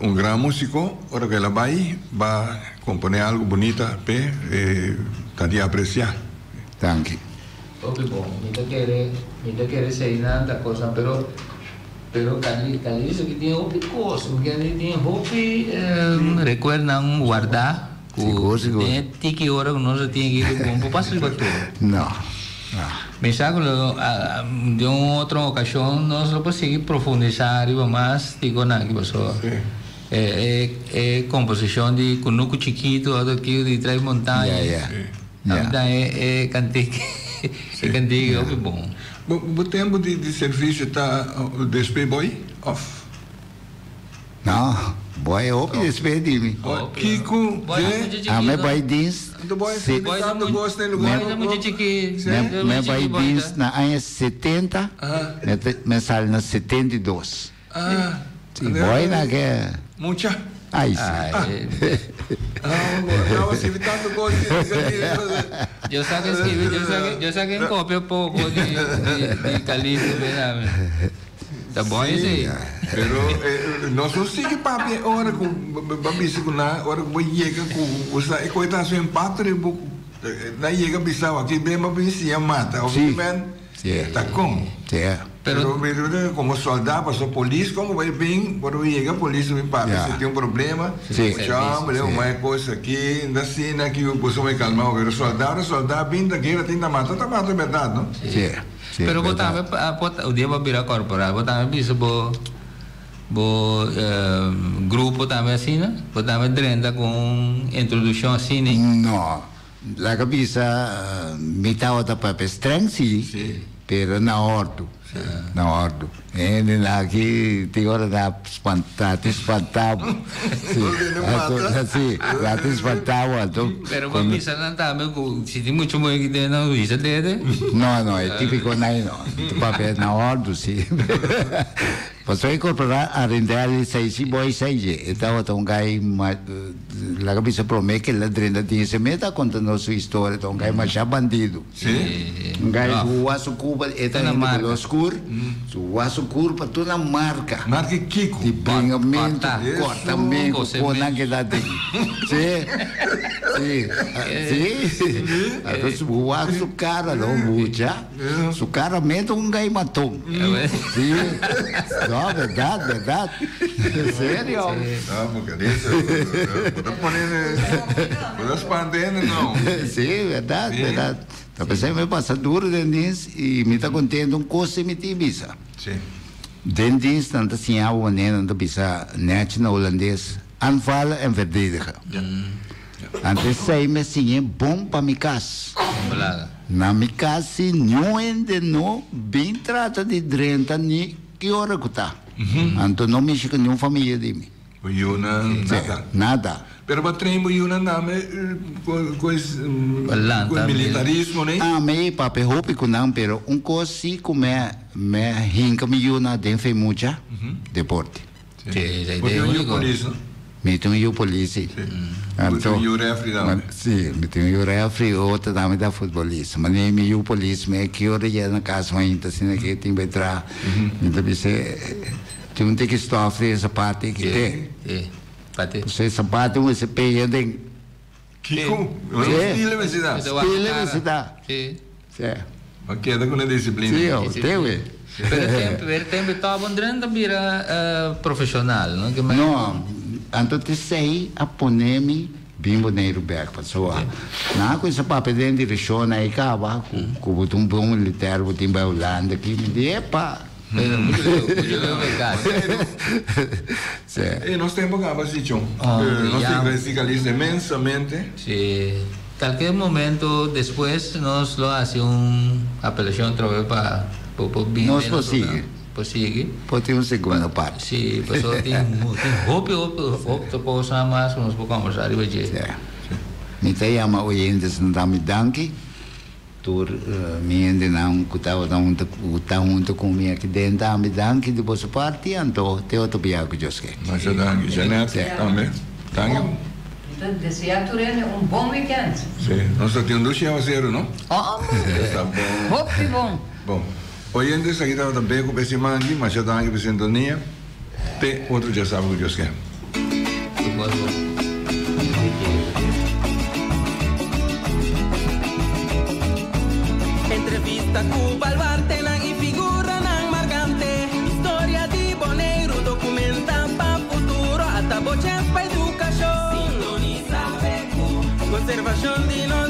Un gran músiko, ora ku el a bai ba komponé algu bunita p'e, e ta di apresiá. Danki. Hopi bon. Mi ta kere, mi ta kere eseinan ta kosnan, pero, pero Cali, Calizo ki tin hopi kos, mi kere tin hopi rekuerdonan wardá. Ku Sigur, sigur. den e tiki ora ku nos a tin aki ku bon por pasa riba tur. No, no. Mi sa ku lo den un otro okashon nos lo por sigui profundisá riba mas tikonan aki pasobra Sí. e e e komposishon di Kunuku Chikitu òf aki di Tres Montaña. Ya, ya. Sí. Ya. Ami ta e e kantik e kantik Sí. hopi bon. Bo bo tempu di di servisio ta despues boy òf? No, boy hopi despues di mi. Kiko de. A me bai dienst. Me bai dienst na aña 70, me sali na 72. Si, boy na ke. Mucha. Ai si. Yo sa ke skibi, yo sa ke kopia poko di Calixto benami. Ta bon esei. Pero nos no sigui papia e ora ku bo a bisa ku nan ora ku bo yega ku bo sa e koe ta hasi un impakto riba bo nan yega bisa bo aki ben bo bin siña mata of men ta kon. Pero mi ta komo solda pasobra polis kon ku bai bin ora bo yega polis ta bin papia si tin un problema mucha hombre un mai kos aki ta asina aki boso bai kalma bo pero solda ora solda bin ta guera tin ta mata ta mata bèrdat no. Sí, Pero bo verdad. tambe a por un dia bo a bira corporal, bo tambe bisa bo bo grupo tambe asina? Bo tambe drenta cu un introduccion asina? No, laga bisa mi tabata papia streng sí, pero na ordu, na ordu. Hendenan aki tin ora na spanta, ta spanta bo. Sí, anto, sí, nan ta spanta bo, anto. Pero bo bisa nan tambe ku si tin mucho muhe ki den nan bisa dede? No, no, e típiko nan no. Ta papia na ordu, sí. Pasobra e korporal Arendel esei si bo esei dje, e tabata un gai laga bisa prome ke el a drenta den ese mes ta konta nos su historia, ta un gai masha bandido. Un gai su wasu kurpa e ta hende kolor skur, su wasu kurpa tur na marka. Marka kiko? Di bringamentu, kortamentu, konan ke ta den. Si, si, si. Anto su wasu kara lo mucha. Su cara meta un gai matón. Sí. No, verdad, verdad. Serio. No, porque dice, bo ta pone, bo ta spanta hende no. Sí, verdad, verdad. Ta pesey mi pasa duro den dienst y mi ta contento un cos si mi tin bisa. Sí. Den dienst nan ta siña bo manera nan ta bisa nechi na holandes, aanvallen en verdedigen. Anto esei mi a siñ'é bon pa mi kas. Na mi kas si niun hende no bin trata di drenta ni ki ora ku ta. Anto no mishi ku niun famia di mi. Bo yunan nada. Nada. Pero bo a train bo yunan tambe ku e militarismo nei? Ami papia hopi ku nan pero un kos si ku mi a hinka mi yunan den fe mucha, deporte. Bo tin un yu polis, no? Mi tin un yu polis, si. Bo tin un yu refri tambe? Si, mi tin un yu refri, otro tambe ta futbolista. Ma ni mi yu polis, mi ki ora yega na kas mainta asina ke tin bai traha, mi ta bisa, tin un tiki stof den e sapatu aki te. Si, pati. Pasobra e sapatu mester peña den. Kiko? Stile mester ta. Stile mester ta. Si. Si. Bo keda ku na disiplina. Si, ho, te we. Pero tempu, pero tempu tòg un dren ta bira profeshonal, no? No, anto t'esei a pone mi bin Boneiru bèk, pasobra nan a kuminsá papia den direkshon nan e kaba ku bo ta un bon militèr, bo tin bai Hulanda aki, mi di, epa! Si. E nos tempu a kaba si, Chon. Nos tin gradisí Calixto inmensamente. Si. Kalker momento despues nos lo hasi un apelashon atrobe pa bo por bini Nos den por nos sigui. programa. Por sigui. Por tin un segunda parti. Si, pasobra tin tin hopi hopi otro kosnan mas ku nos por kombersá riba dje. Si. Mi ta yama oyentesnan ta mi danki. Tur mi hendenan ku tabata huntu ku ta huntu ku mi aki den tambe danki di boso parti anto te otro bia ku Dios ke. Masha danki. Jeanette tambe. Danki. Bon. Anto desea tur hende un bon weekend. Si, nos ta tin un dushi awaseru, no? Hombre! Esta bon. Hopi bon. Bon. Oyentes, aki tabata Beko pa e siman aki. Masha danki pa e sintonia. Te otro djasabra ku Dios ke. Entrevista ku baluartenan i figuranan markante. Historia di Boneiru dokumentá pa futuro. Ata bo chèns pa edukashon. Sintonisá BQ, konservashon di nos.